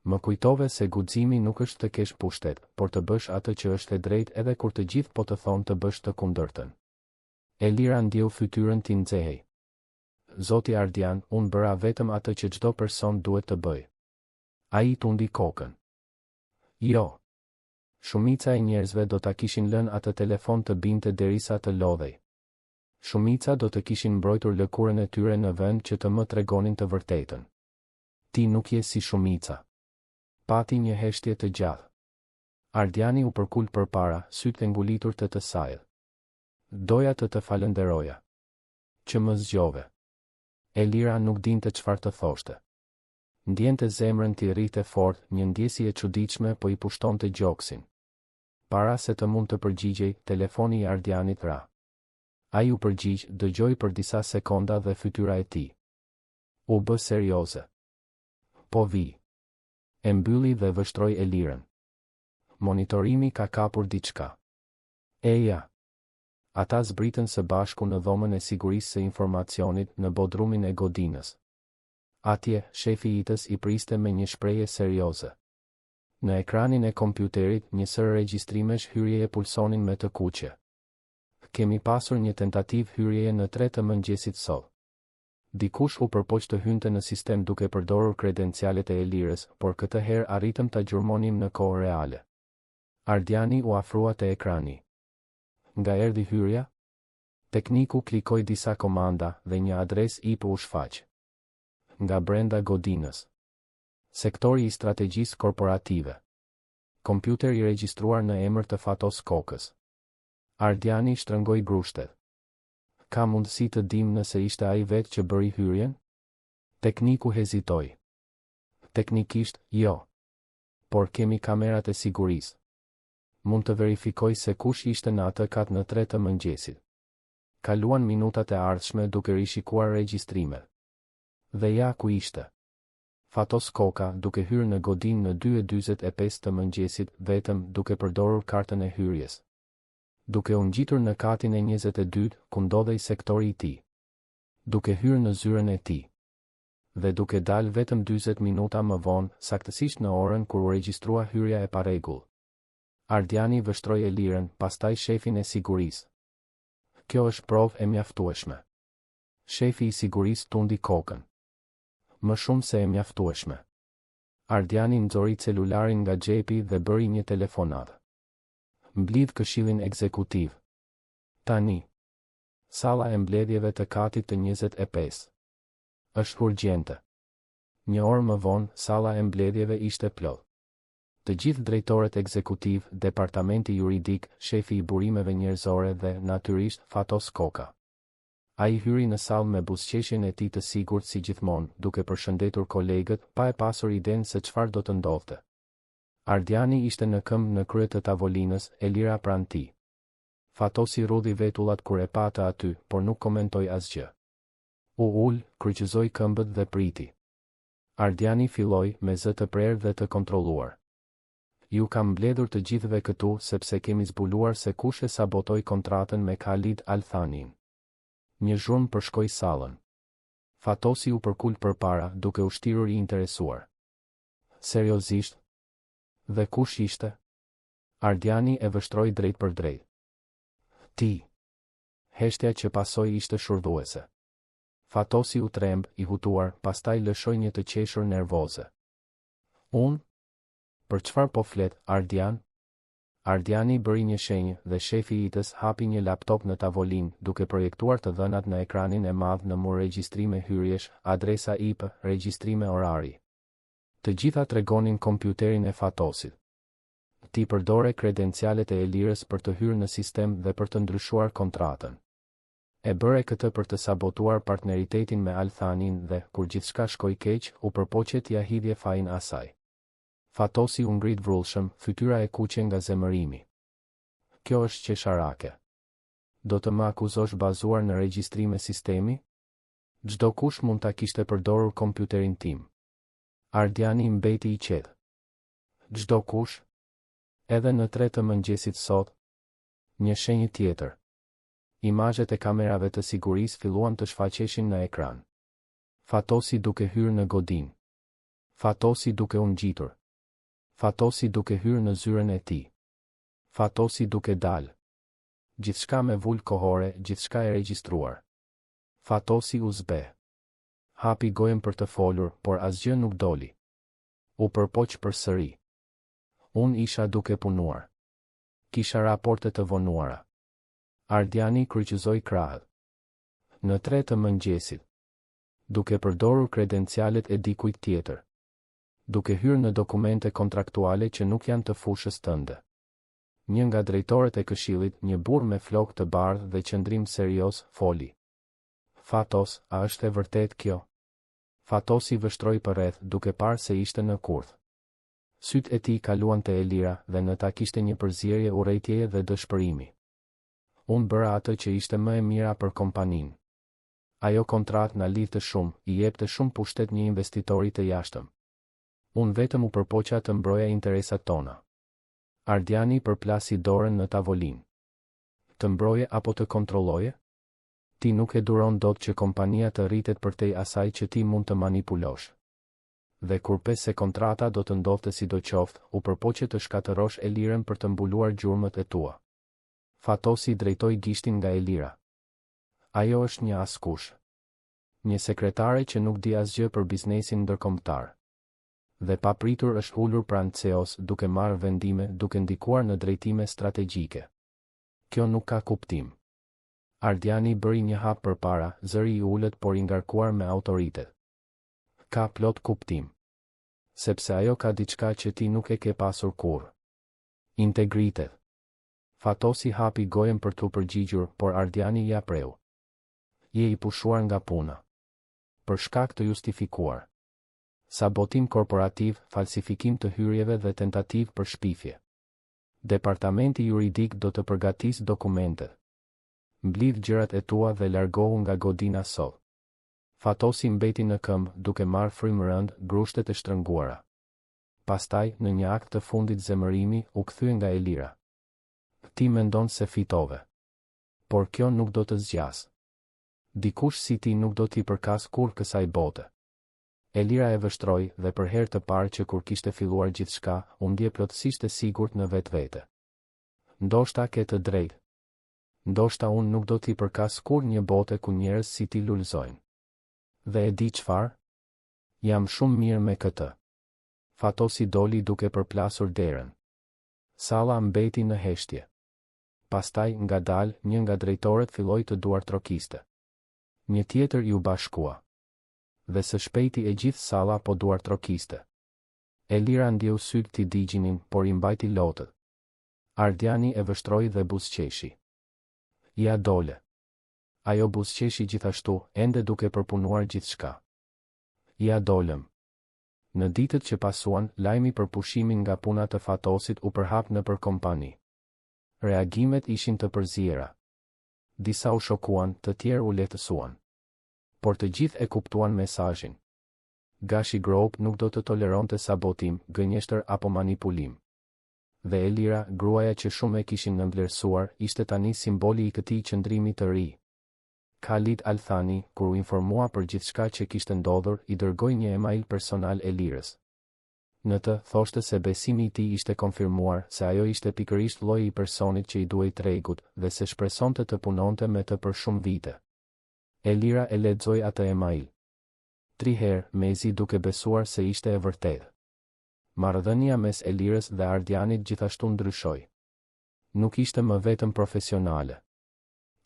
Më kujtove se guximi nuk është të kesh pushtet, por të bësh atë që është e drejtë edhe kur të gjithë po të thonë të bësh të kundërtën. Elira ndjeu fytyrën t'i nxehej. Zoti Ardian, unë bëra vetëm atë që çdo person duhet të bëjë. Ai tundi kokën. Jo. Shumica e njerëzve do ta kishin lënë atë telefon të binte derisa të lodhej. Shumica do të kishin mbrojtur lëkurën e tyre në vend që të më tregonin të vërtetën. Ti nuk je si shumica. Pati një heshtje të gjatë. Ardiani u përkul përpara, sytë e ngulitur te të sajët. Doja të të falënderoja. Që më zgjove. Elira nuk dinte çfarë të thoshte. Ndjente zemrën t'i rrihte fort, një ndjesi e çuditshme po i pushtonte gjoksin. Para se të mund të përgjigjej, telefoni i Ardianit ra. Ai u përgjigj, dëgjoi për disa sekonda dhe fytyra e tij. U bë serioze. Po vij. E mbylli dhe vështroi Elirën. Monitorimi ka kapur diçka. Eja. Ata zbritën së bashku në dhomën e sigurisë së informacionit në bodrumin e godinës. Atje, shefi i IT-së i priste me një shprehje serioze. Në ekranin e kompjuterit, një sërë regjistrimesh hyrjeje pulsonin me të kuqe. Kemi pasur një tentativë hyrjeje në tre të mëngjesit sot. Dikush u përpoq të hynte në sistem duke përdorur kredencialet e Elirës, por këtë herë arritëm ta gjurmonim në kohë reale. Ardiani u afrua te ekrani. Nga erdhi hyrja? Tekniku klikoi disa komanda dhe një adresë IP u shfaq. Nga brenda godinës. Sektori i strategjisë korporative. Kompjuter i regjistruar në emër të Fatos Kokës. Ardiani shtrëngoi grushtet. Ka mundësi të dimë nëse ishte ai vetë që bëri hyrjen? Tekniku hezitoi. Teknikisht, jo. Por kemi kamerat e sigurisë. Mund të verifikoj se kush ishte në atë kat në tre të mëngjesit. Kaluan minutat e ardhshme duke rishikuar regjistrimet. Dhe ja ku ishte. Fatos Koka, duke hyrë në godinë në 2:45 të mëngjesit, vetëm, duke përdorur kartën e hyrjes. Duke u ngjitur në katin e 22, ku ndodhej sektori i tij. Duke hyrë në zyrën e tij. Dhe duke dalë vetëm 40 minuta më vonë, saktësisht në orën kur u regjistrua hyrja e parregullt. Ardiani vështroi Elirën, pastaj shefin e sigurisë. Kjo është provë e mjaftueshme. Shefi i sigurisë tundi kokën. Më shumë se e mjaftueshme. Ardiani nxori celularin nga xhepi dhe bëri një telefonatë. Mblidh këshillin ekzekutiv. Tani. Salla e mbledhjeve të katit të 25. Është urgjente. Një orë më vonë, salla e mbledhjeve ishte plot. Të gjithë drejtorët ekzekutivë, departamenti juridik, shefi i burimeve njerëzore dhe, natyrisht, Fatos Koka. Ai hyri në sallë me buzëqeshjen e tij të sigurt si gjithmonë, duke përshëndetur kolegët, pa e pasur idenë se çfarë do të ndodhte. Ardiani ishte në këmbë në krye të tavolinës, Elira pranë tij. Fatosi rrudhi vetullat kur e pa atë aty, por nuk komentoi asgjë. U ul, kryqëzoi këmbët dhe priti. Ardiani filloi, me zë të prerë dhe të kontrolluar. Ju kam mbledhur të gjithëve këtu sepse kemi zbuluar se kush e sabotoi kontratën me Khalid Al Thanin. Një zhurmë përshkoi sallën. Fatosi u përkul përpara, duke u shtirur i interesuar. Seriozisht? Dhe kush ishte? Ardiani e vështroi drejtpërdrejt. Ti. Heshtja që pasoi ishte shurdhuese. Fatosi u tremb, i hutuar, pastaj lëshoi një të qeshur nervoze. Unë? Për çfarë po flet, Ardian? Ardiani bëri një shenjë dhe shefi i IT-së hapi një laptop në tavolinë, duke projektuar të dhënat në ekranin e madh në mur regjistrime hyrjesh, adresa IP, regjistrime orari. Të gjitha tregonin kompjuterin e Fatosit. Ti përdore kredencialet e Elirës për të hyrë në sistem dhe për të ndryshuar kontratën. E bëre këtë për të sabotuar partneritetin me Al Thanin dhe, kur gjithçka shkoi keq, u përpoqe t'ia hidhje fajin asaj. Fatosi u ngrit vrullshëm, fytyra e kuqe nga zemërimi. Kjo është qesharake. Do të më akuzosh bazuar në regjistrime sistemi? Çdokush mund ta kishte përdorur kompjuterin tim. Ardiani mbeti i qetë. Çdokush? Edhe në tre të mëngjesit sot? Një shenjë tjetër. Imazhet e kamerave të sigurisë filluan të shfaqeshin në ekran. Fatosi duke hyrë në godinë. Fatosi duke u ngjitur. Fatosi duke hyrë në zyrën e tij. Fatosi duke dalë. Gjithçka me vulë kohore, gjithçka e regjistruar. Fatosi u zbeh. Hapi gojën për të folur, por asgjë nuk doli. U përpoq përsëri. Unë isha duke punuar. Kisha raporte të vonuara. Ardiani kryqëzoi krahët. Në tre të mëngjesit. Duke përdorur kredencialet e dikujt tjetër. Duke hyrë në dokumente kontraktuale që nuk janë të fushës tënde. Një nga drejtorët e këshillit, një burrë me flokë të bardhë dhe qëndrim serioz, foli. Fatos, a është e vërtetë kjo? Fatosi vështroi përreth, duke parë se ishte në kurth. Sytë e tij kaluan te Elira, dhe në ta kishte një përzierje urrejtjeje dhe dëshpërimi. Unë bëra atë që ishte më e mira për kompaninë. Ajo kontratë na lidhte shumë, i jepte shumë pushtet një investitori të jashtëm. Unë vetëm u përpoqa të mbroja interesat tona. Ardiani përplasi dorën në tavolinë. Të mbroje apo të kontrolloje? Ti nuk e duron dot që kompania të rritet përtej asaj që ti mund të manipulosh. Dhe kur pe se kontrata do të ndodhte sidoqoftë, u përpoqe të shkatërrosh Elirën për të mbuluar gjurmët e tua. Fatosi drejtoi gishtin nga Elira. Ajo është një askush. Një sekretare që nuk di asgjë për biznesin ndërkombëtar. Dhe papritur është ulur pranë CEO-s duke marrë vendime duke ndikuar në drejtime strategjike. Kjo nuk ka kuptim. Ardiani bëri një hap përpara, zëri i ulët por i ngarkuar me autoritet. Ka plot kuptim. Sepse ajo ka diçka që ti nuk e ke pasur kurrë. Integritet. Fatosi hapi gojën për t'u përgjigjur, por Ardiani ia preu. Je i pushuar nga puna. Për shkak të justifikuar. Sabotim korporativ, falsifikim të hyrjeve dhe tentativë për shpifje. Departamenti juridik do të përgatisë dokumentet. Mblidh gjërat e tua dhe largohu nga godina sot. Fatosi mbeti në këmbë, duke marrë frymë rëndë, grushtet e shtrënguara. Pastaj, në një akt të fundit zemërimi, u kthye nga Elira. Ti mendon se fitove. Por kjo nuk do të zgjasë. Dikush si ti nuk do t'i përkasë kurrë kësaj bote. Elira e vështroi, dhe për herë të parë që kur kishte filluar gjithçka, u ndje plotësisht e sigurt në vetvete. Ndoshta ke të drejtë. Ndoshta unë nuk do t'i përkas kurrë një bote ku njerëz si ti lulëzojnë. Dhe e di çfarë? Jam shumë mirë me këtë. Fatosi doli duke përplasur derën. Salla mbeti në heshtje. Pastaj, ngadalë, një nga drejtorët filloi të duartrokiste. Një tjetër iu bashkua. Dhe së shpejti e gjithë salla po duartrokiste. Elira ndjeu sytë t'i digjinin, por i mbajti lotët. Ardiani e vështroi dhe buzëqeshi. Ia dole. Ajo buzëqeshi gjithashtu, ende duke përpunuar gjithçka. Ia dolëm. Në ditët që pasuan, lajmi për pushimin nga puna të Fatosit u përhap nëpër kompani. Reagimet ishin të përziera. Disa u shokuan, të tjerë u lehtësuan. Por të gjithë e kuptuan mesazhin. Gashi Group nuk do të toleronte sabotim, gënjeshtër apo manipulim. Dhe Elira, gruaja që shumë e kishin nënvlerësuar, ishte tani simboli i këtij qëndrimi të ri. Khalid Al Thani, kur u informua për gjithçka që kishte ndodhur, i dërgoi një email personal Elirës. Në të, thoshte se besimi i tij ishte konfirmuar, se ajo ishte pikërisht lloji i personit që i duhej tregut, dhe se shpresonte të punonte me të për shumë vite. Elira e lexoi atë email. Tri herë, mezi duke besuar se ishte e vërtetë. Marrëdhënia mes Elirës dhe Ardianit gjithashtu ndryshoi. Nuk ishte më vetëm profesionale.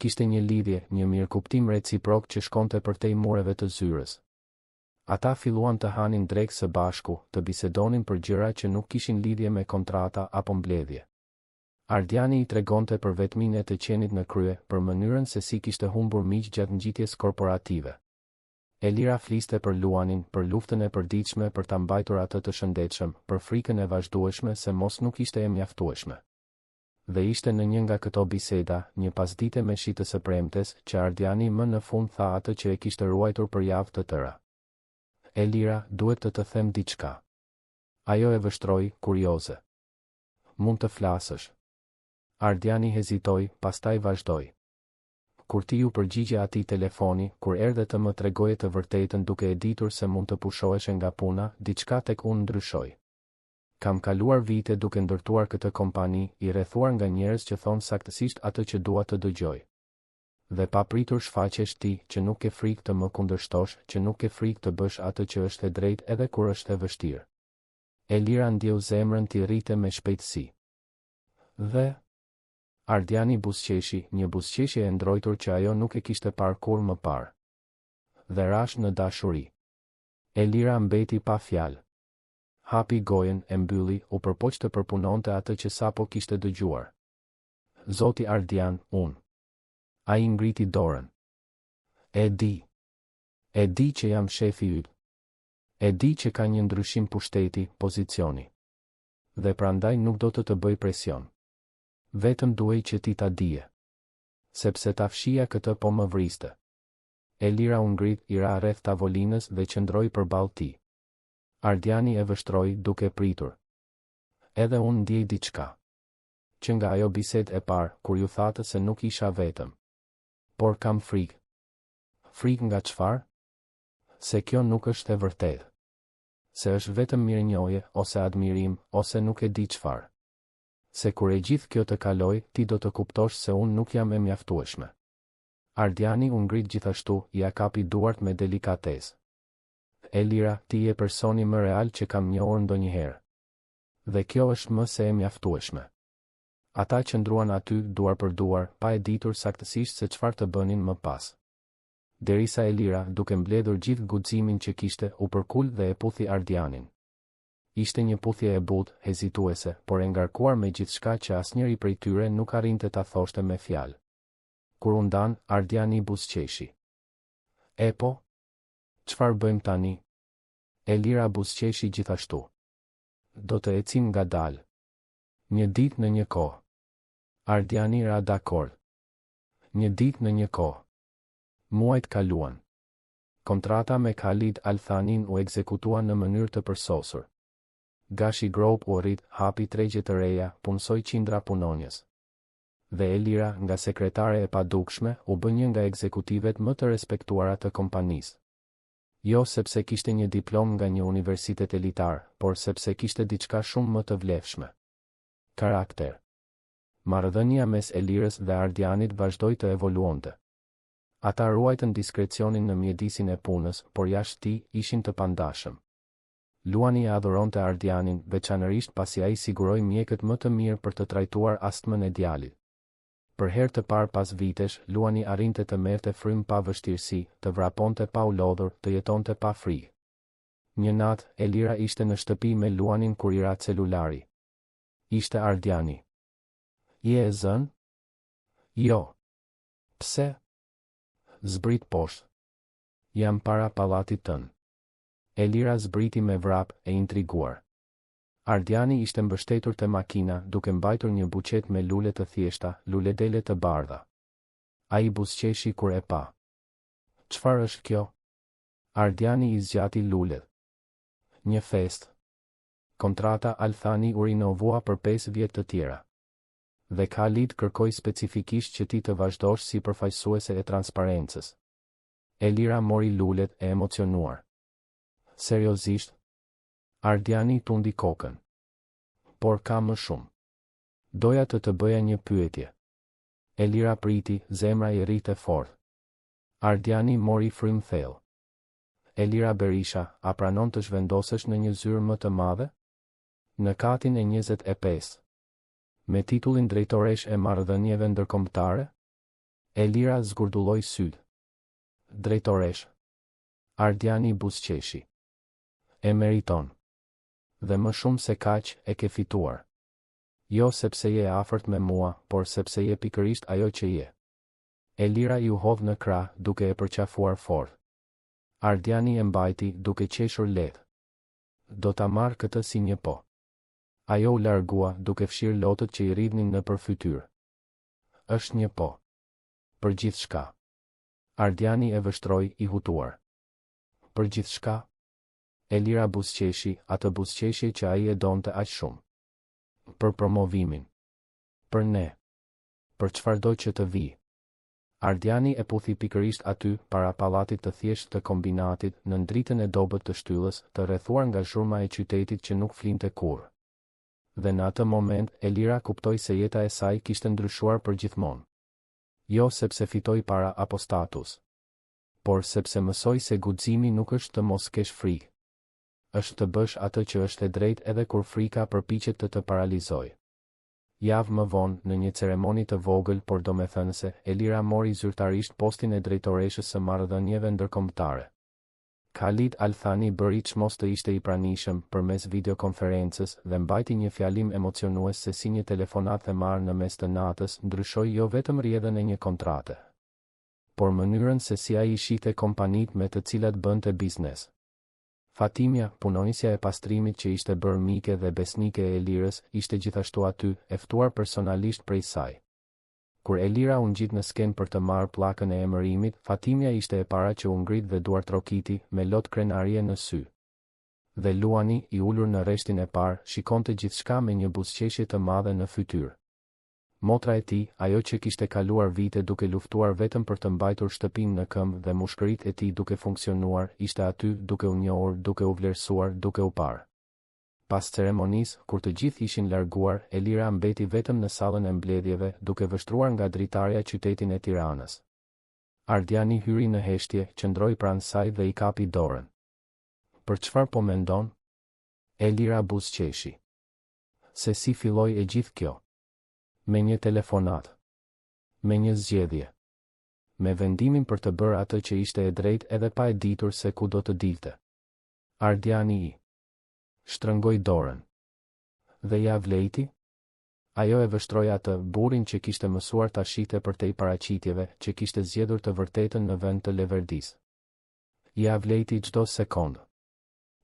Kishte një lidhje, një mirëkuptim reciprok që shkonte përtej mureve të zyrës. Ata filluan të hanin drekë së bashku, të bisedonin për gjëra që nuk kishin lidhje me kontrata apo mbledhje. Ardiani i tregonte për vetminë e të qenit në krye, për mënyrën se si kishte humbur miq gjatë ngjitjes korporative. Elira fliste për Luanin, për luftën e përditshme për ta mbajtur atë të shëndetshëm, për frikën e vazhdueshme se mos nuk ishte e mjaftueshme. Dhe ishte në një nga këto biseda, një pasdite me shi të së premtes, që Ardiani më në fund tha atë që e kishte ruajtur për javë të tëra. Elira, duhet të të them diçka. Ajo e vështroi, kurioze. Mund të flasësh. Ardiani hezitoi, pastaj vazhdoi. Kur ti iu përgjigje atij telefoni, kur erdhe të më tregoje të vërtetën duke e ditur se mund të pushoheshe nga puna, diçka tek unë ndryshoi. Kam kaluar vite duke ndërtuar këtë kompani, i rrethuar nga njerëz që thonë saktësisht atë që dua të dëgjoj. Dhe papritur shfaqesh ti, që nuk ke frikë të më kundërshtosh, që nuk ke frikë të bësh atë që është e drejtë edhe kur është e vështirë. Elira ndjeu zemrën t'i rrihte me shpejtësi. Dhe? Ardiani buzëqeshi, një buzëqeshje e ndrojtur që ajo nuk e kishte parë kurrë më parë. Dhe rashë në dashuri. Elira mbeti pa fjalë. Hapi gojën, e mbylli, u përpoq të përpunonte atë që sapo kishte dëgjuar. Zoti Ardian, unë. Ai ngriti dorën. E di. E di që jam shefi yt. E di që ka një ndryshim pushteti, pozicioni. Dhe prandaj nuk do të të bëj presion. Vetëm duhej që ti ta dije. Sepse ta fshihja këtë po më vriste. Elira u ngrit, i ra rreth tavolinës dhe qëndroi përballë tij. Ardiani e vështroi, duke pritur. Edhe unë ndjej diçka. Që nga ajo bisedë e parë, kur ju thatë se nuk isha vetëm. Por kam frikë. Frikë nga çfarë? Se kjo nuk është e vërtetë. Se është vetëm mirënjohje, ose admirim, ose nuk e di çfarë. Se kur e gjithë kjo të kalojë, ti do të kuptosh se unë nuk jam e mjaftueshme. Ardiani u ngrit gjithashtu, ia kapi duart me delikatesë. Elira, ti je personi më real që kam njohur ndonjëherë. Dhe kjo është më se e mjaftueshme. Ata qëndruan aty, duar për duar, pa e ditur saktësisht se çfarë të bënin më pas. Derisa Elira, duke mbledhur gjithë guximin që kishte, u përkul dhe e puthi Ardianin. Ishte një puthje e butë, hezituese, por e ngarkuar me gjithçka që asnjëri prej tyre nuk arrinte ta thoshte me fjalë. Kur u ndanë, Ardiani buzëqeshi. Epo? Çfarë bëjmë tani? Elira buzëqeshi gjithashtu. Do të ecim ngadalë. Një ditë në një kohë. Ardiani ra dakord. Një ditë në një kohë. Muajt kaluan. Kontrata me Khalid Al Thanin u ekzekutua në mënyrë të përsosur. Gashi Group u rrit, hapi tregje të reja, punësoi qindra punonjës. Dhe Elira, nga sekretare e padukshme, u bë një nga ekzekutivet më të respektuara të kompanisë. Jo sepse kishte një diplomë nga një universitet elitar, por sepse kishte diçka shumë më të vlefshme. Karakter. Marrëdhënia mes Elirës dhe Ardianit vazhdoi të evoluonte. Ata ruajtën diskrecionin në mjedisin e punës, por jashtë tij, ishin të pandashëm. Luani e adhuronte Ardianin, veçanërisht pasi ai siguroi mjekët më të mirë për të trajtuar astmën e djalit. Për herë të parë pas vitesh, Luani arrinte të merrte frymë pa vështirësi, të vraponte pa u lodhur, të jetonte pa frikë. Një natë, Elira ishte në shtëpi me Luanin kur i ra celulari. Ishte Ardiani. Je e zënë? Jo. Pse? Zbrit poshtë. Jam para pallatit tënd. Elira zbriti me vrap, e intriguar. Ardiani ishte mbështetur te makina, duke mbajtur një buqetë me lule të thjeshta, luledele të bardha. Ai buzëqeshi kur e pa. Çfarë është kjo? Ardiani i zgjati lulet. Një festë. Kontrata Al Thani u rinovua për pesë vjet të tjera. Dhe Khalid kërkoi specifikisht që ti të vazhdosh si përfaqësuese e transparencës. Elira mori lulet, e emocionuar. Seriozisht? Ardiani tundi kokën. Por ka më shumë. Doja të të bëja një pyetje. Elira priti, zemra i rrihte fort. Ardiani mori frymë thellë. Elira Berisha, a pranon të zhvendosesh në një zyrë më të madhe? Në katin e 25. Me titullin drejtoreshë e marrëdhënieve ndërkombëtare? Elira zgurdulloi sytë. Drejtoreshë. Ardiani buzëqeshi. E meriton. Dhe më shumë se kaq, e ke fituar. Jo sepse je e afërt me mua, por sepse je pikërisht ajo që je. Elira iu hodh në krah, duke e përqafuar fort. Ardiani e mbajti, duke qeshur lehtë. Do ta marr këtë si një po. Ajo u largua, duke fshirë lotët që i rridhnin nëpër fytyrë. Është një po. Për gjithçka. Ardiani e vështroi, i hutuar. Për gjithçka? Elira buzëqeshi, atë buzëqeshje që ai e donte aq shumë. Për promovimin. Për ne. Për çfarëdo që të vijë. Ardiani e puthi pikërisht aty, para pallatit të thjeshtë të kombinatit, nën dritën e dobët të shtyllës, të rrethuar nga zhurma e qytetit që nuk flinte kurrë. Dhe në atë moment, Elira kuptoi se jeta e saj kishte ndryshuar përgjithmonë. Jo sepse fitoi para apo status. Por sepse mësoi se guximi nuk është të mos kesh frikë. Është të bësh atë që është e drejtë edhe kur frika përpiqet të të paralizojë. Javë më vonë, në një ceremoni të vogël por domethënëse, Elira mori zyrtarisht postin e drejtoreshës së marrëdhënieve ndërkombëtare. Khalid Al Thani bëri çmos të ishte i pranishëm, përmes videokonferencës, dhe mbajti një fjalim emocionues se si një telefonatë e marrë në mes të natës ndryshoi jo vetëm rrjedhën e një kontrate, por mënyrën se si ai i shihte kompanitë me të cilat bënte biznes. Fatimja, punonjësja e pastrimit që ishte bërë mike dhe besnike e Elirës, ishte gjithashtu aty, e ftuar personalisht prej saj. Kur Elira u ngjit në skenë për të marrë pllakën e emërimit, Fatimja ishte e para që u ngrit dhe duartrokiti, me lot krenarie në sy. Dhe Luani, i ulur në rreshtin e parë, shikonte gjithçka me një buzëqeshje të madhe në fytyrë. Motra e tij, ajo që kishte kaluar vite duke luftuar vetëm për të mbajtur shtëpinë në këmbë dhe mushkëritë e tij duke funksionuar, ishte aty, duke u njohur, duke u vlerësuar, duke u parë. Pas ceremonisë, kur të gjithë ishin larguar, Elira mbeti vetëm në sallën e mbledhjeve, duke vështruar nga dritarja qytetin e Tiranës. Ardiani hyri në heshtje, qëndroi pranë saj dhe i kapi dorën. Për çfarë po mendon? Elira buzëqeshi. Se si filloi e gjithë kjo? Me një telefonatë. Me një zgjedhje. Me vendimin për të bërë atë që ishte e drejtë edhe pa e ditur se ku do të dilte. Ardiani i shtrëngoi dorën. Dhe ia vlejti? Ajo e vështroi atë, burrin që kishte mësuar ta shihte përtej paraqitjeve, që kishte zgjedhur të vërtetën në vend të leverdisë. Ia vlejti çdo sekondë.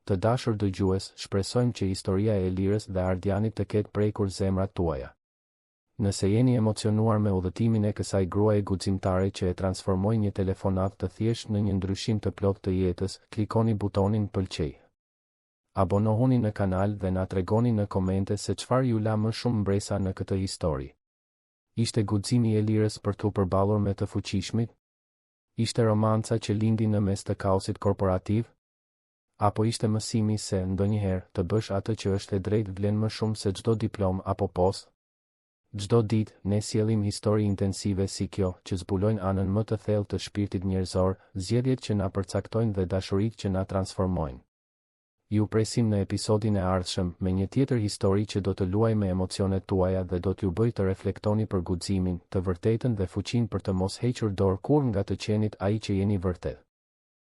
Të dashur dëgjues, shpresojmë që historia e Elirës dhe Ardianit të ketë prekur zemrat tuaja. Nëse jeni emocionuar me udhëtimin e kësaj gruaje guximtare që e transformoi një telefonatë të thjeshtë në një ndryshim të plotë të jetës, klikoni butonin Pëlqej. Abonohuni në kanal dhe na tregoni në komente se çfarë ju la më shumë mbresa në këtë histori. Ishte guximi i Elirës për t'u përballur me të fuqishmit? Ishte romanca që lindi në mes të kaosit korporativ? Apo ishte mësimi se, ndonjëherë, të bësh atë që është e drejtë vlen më shumë se çdo diplomë apo post? Çdo ditë, ne sjellim histori intensive si kjo, që zbulojnë anën më të thellë të shpirtit njerëzor, zgjedhjet që na përcaktojnë dhe dashuritë që na transformojnë. Ju presim në episodin e ardhshëm, me një tjetër histori që do të luajë me emocionet tuaja dhe do t'ju bëjë të reflektoni për guximin, të vërtetën dhe fuqinë për të mos hequr dorë kurrë nga të qenit ai që jeni vërtet.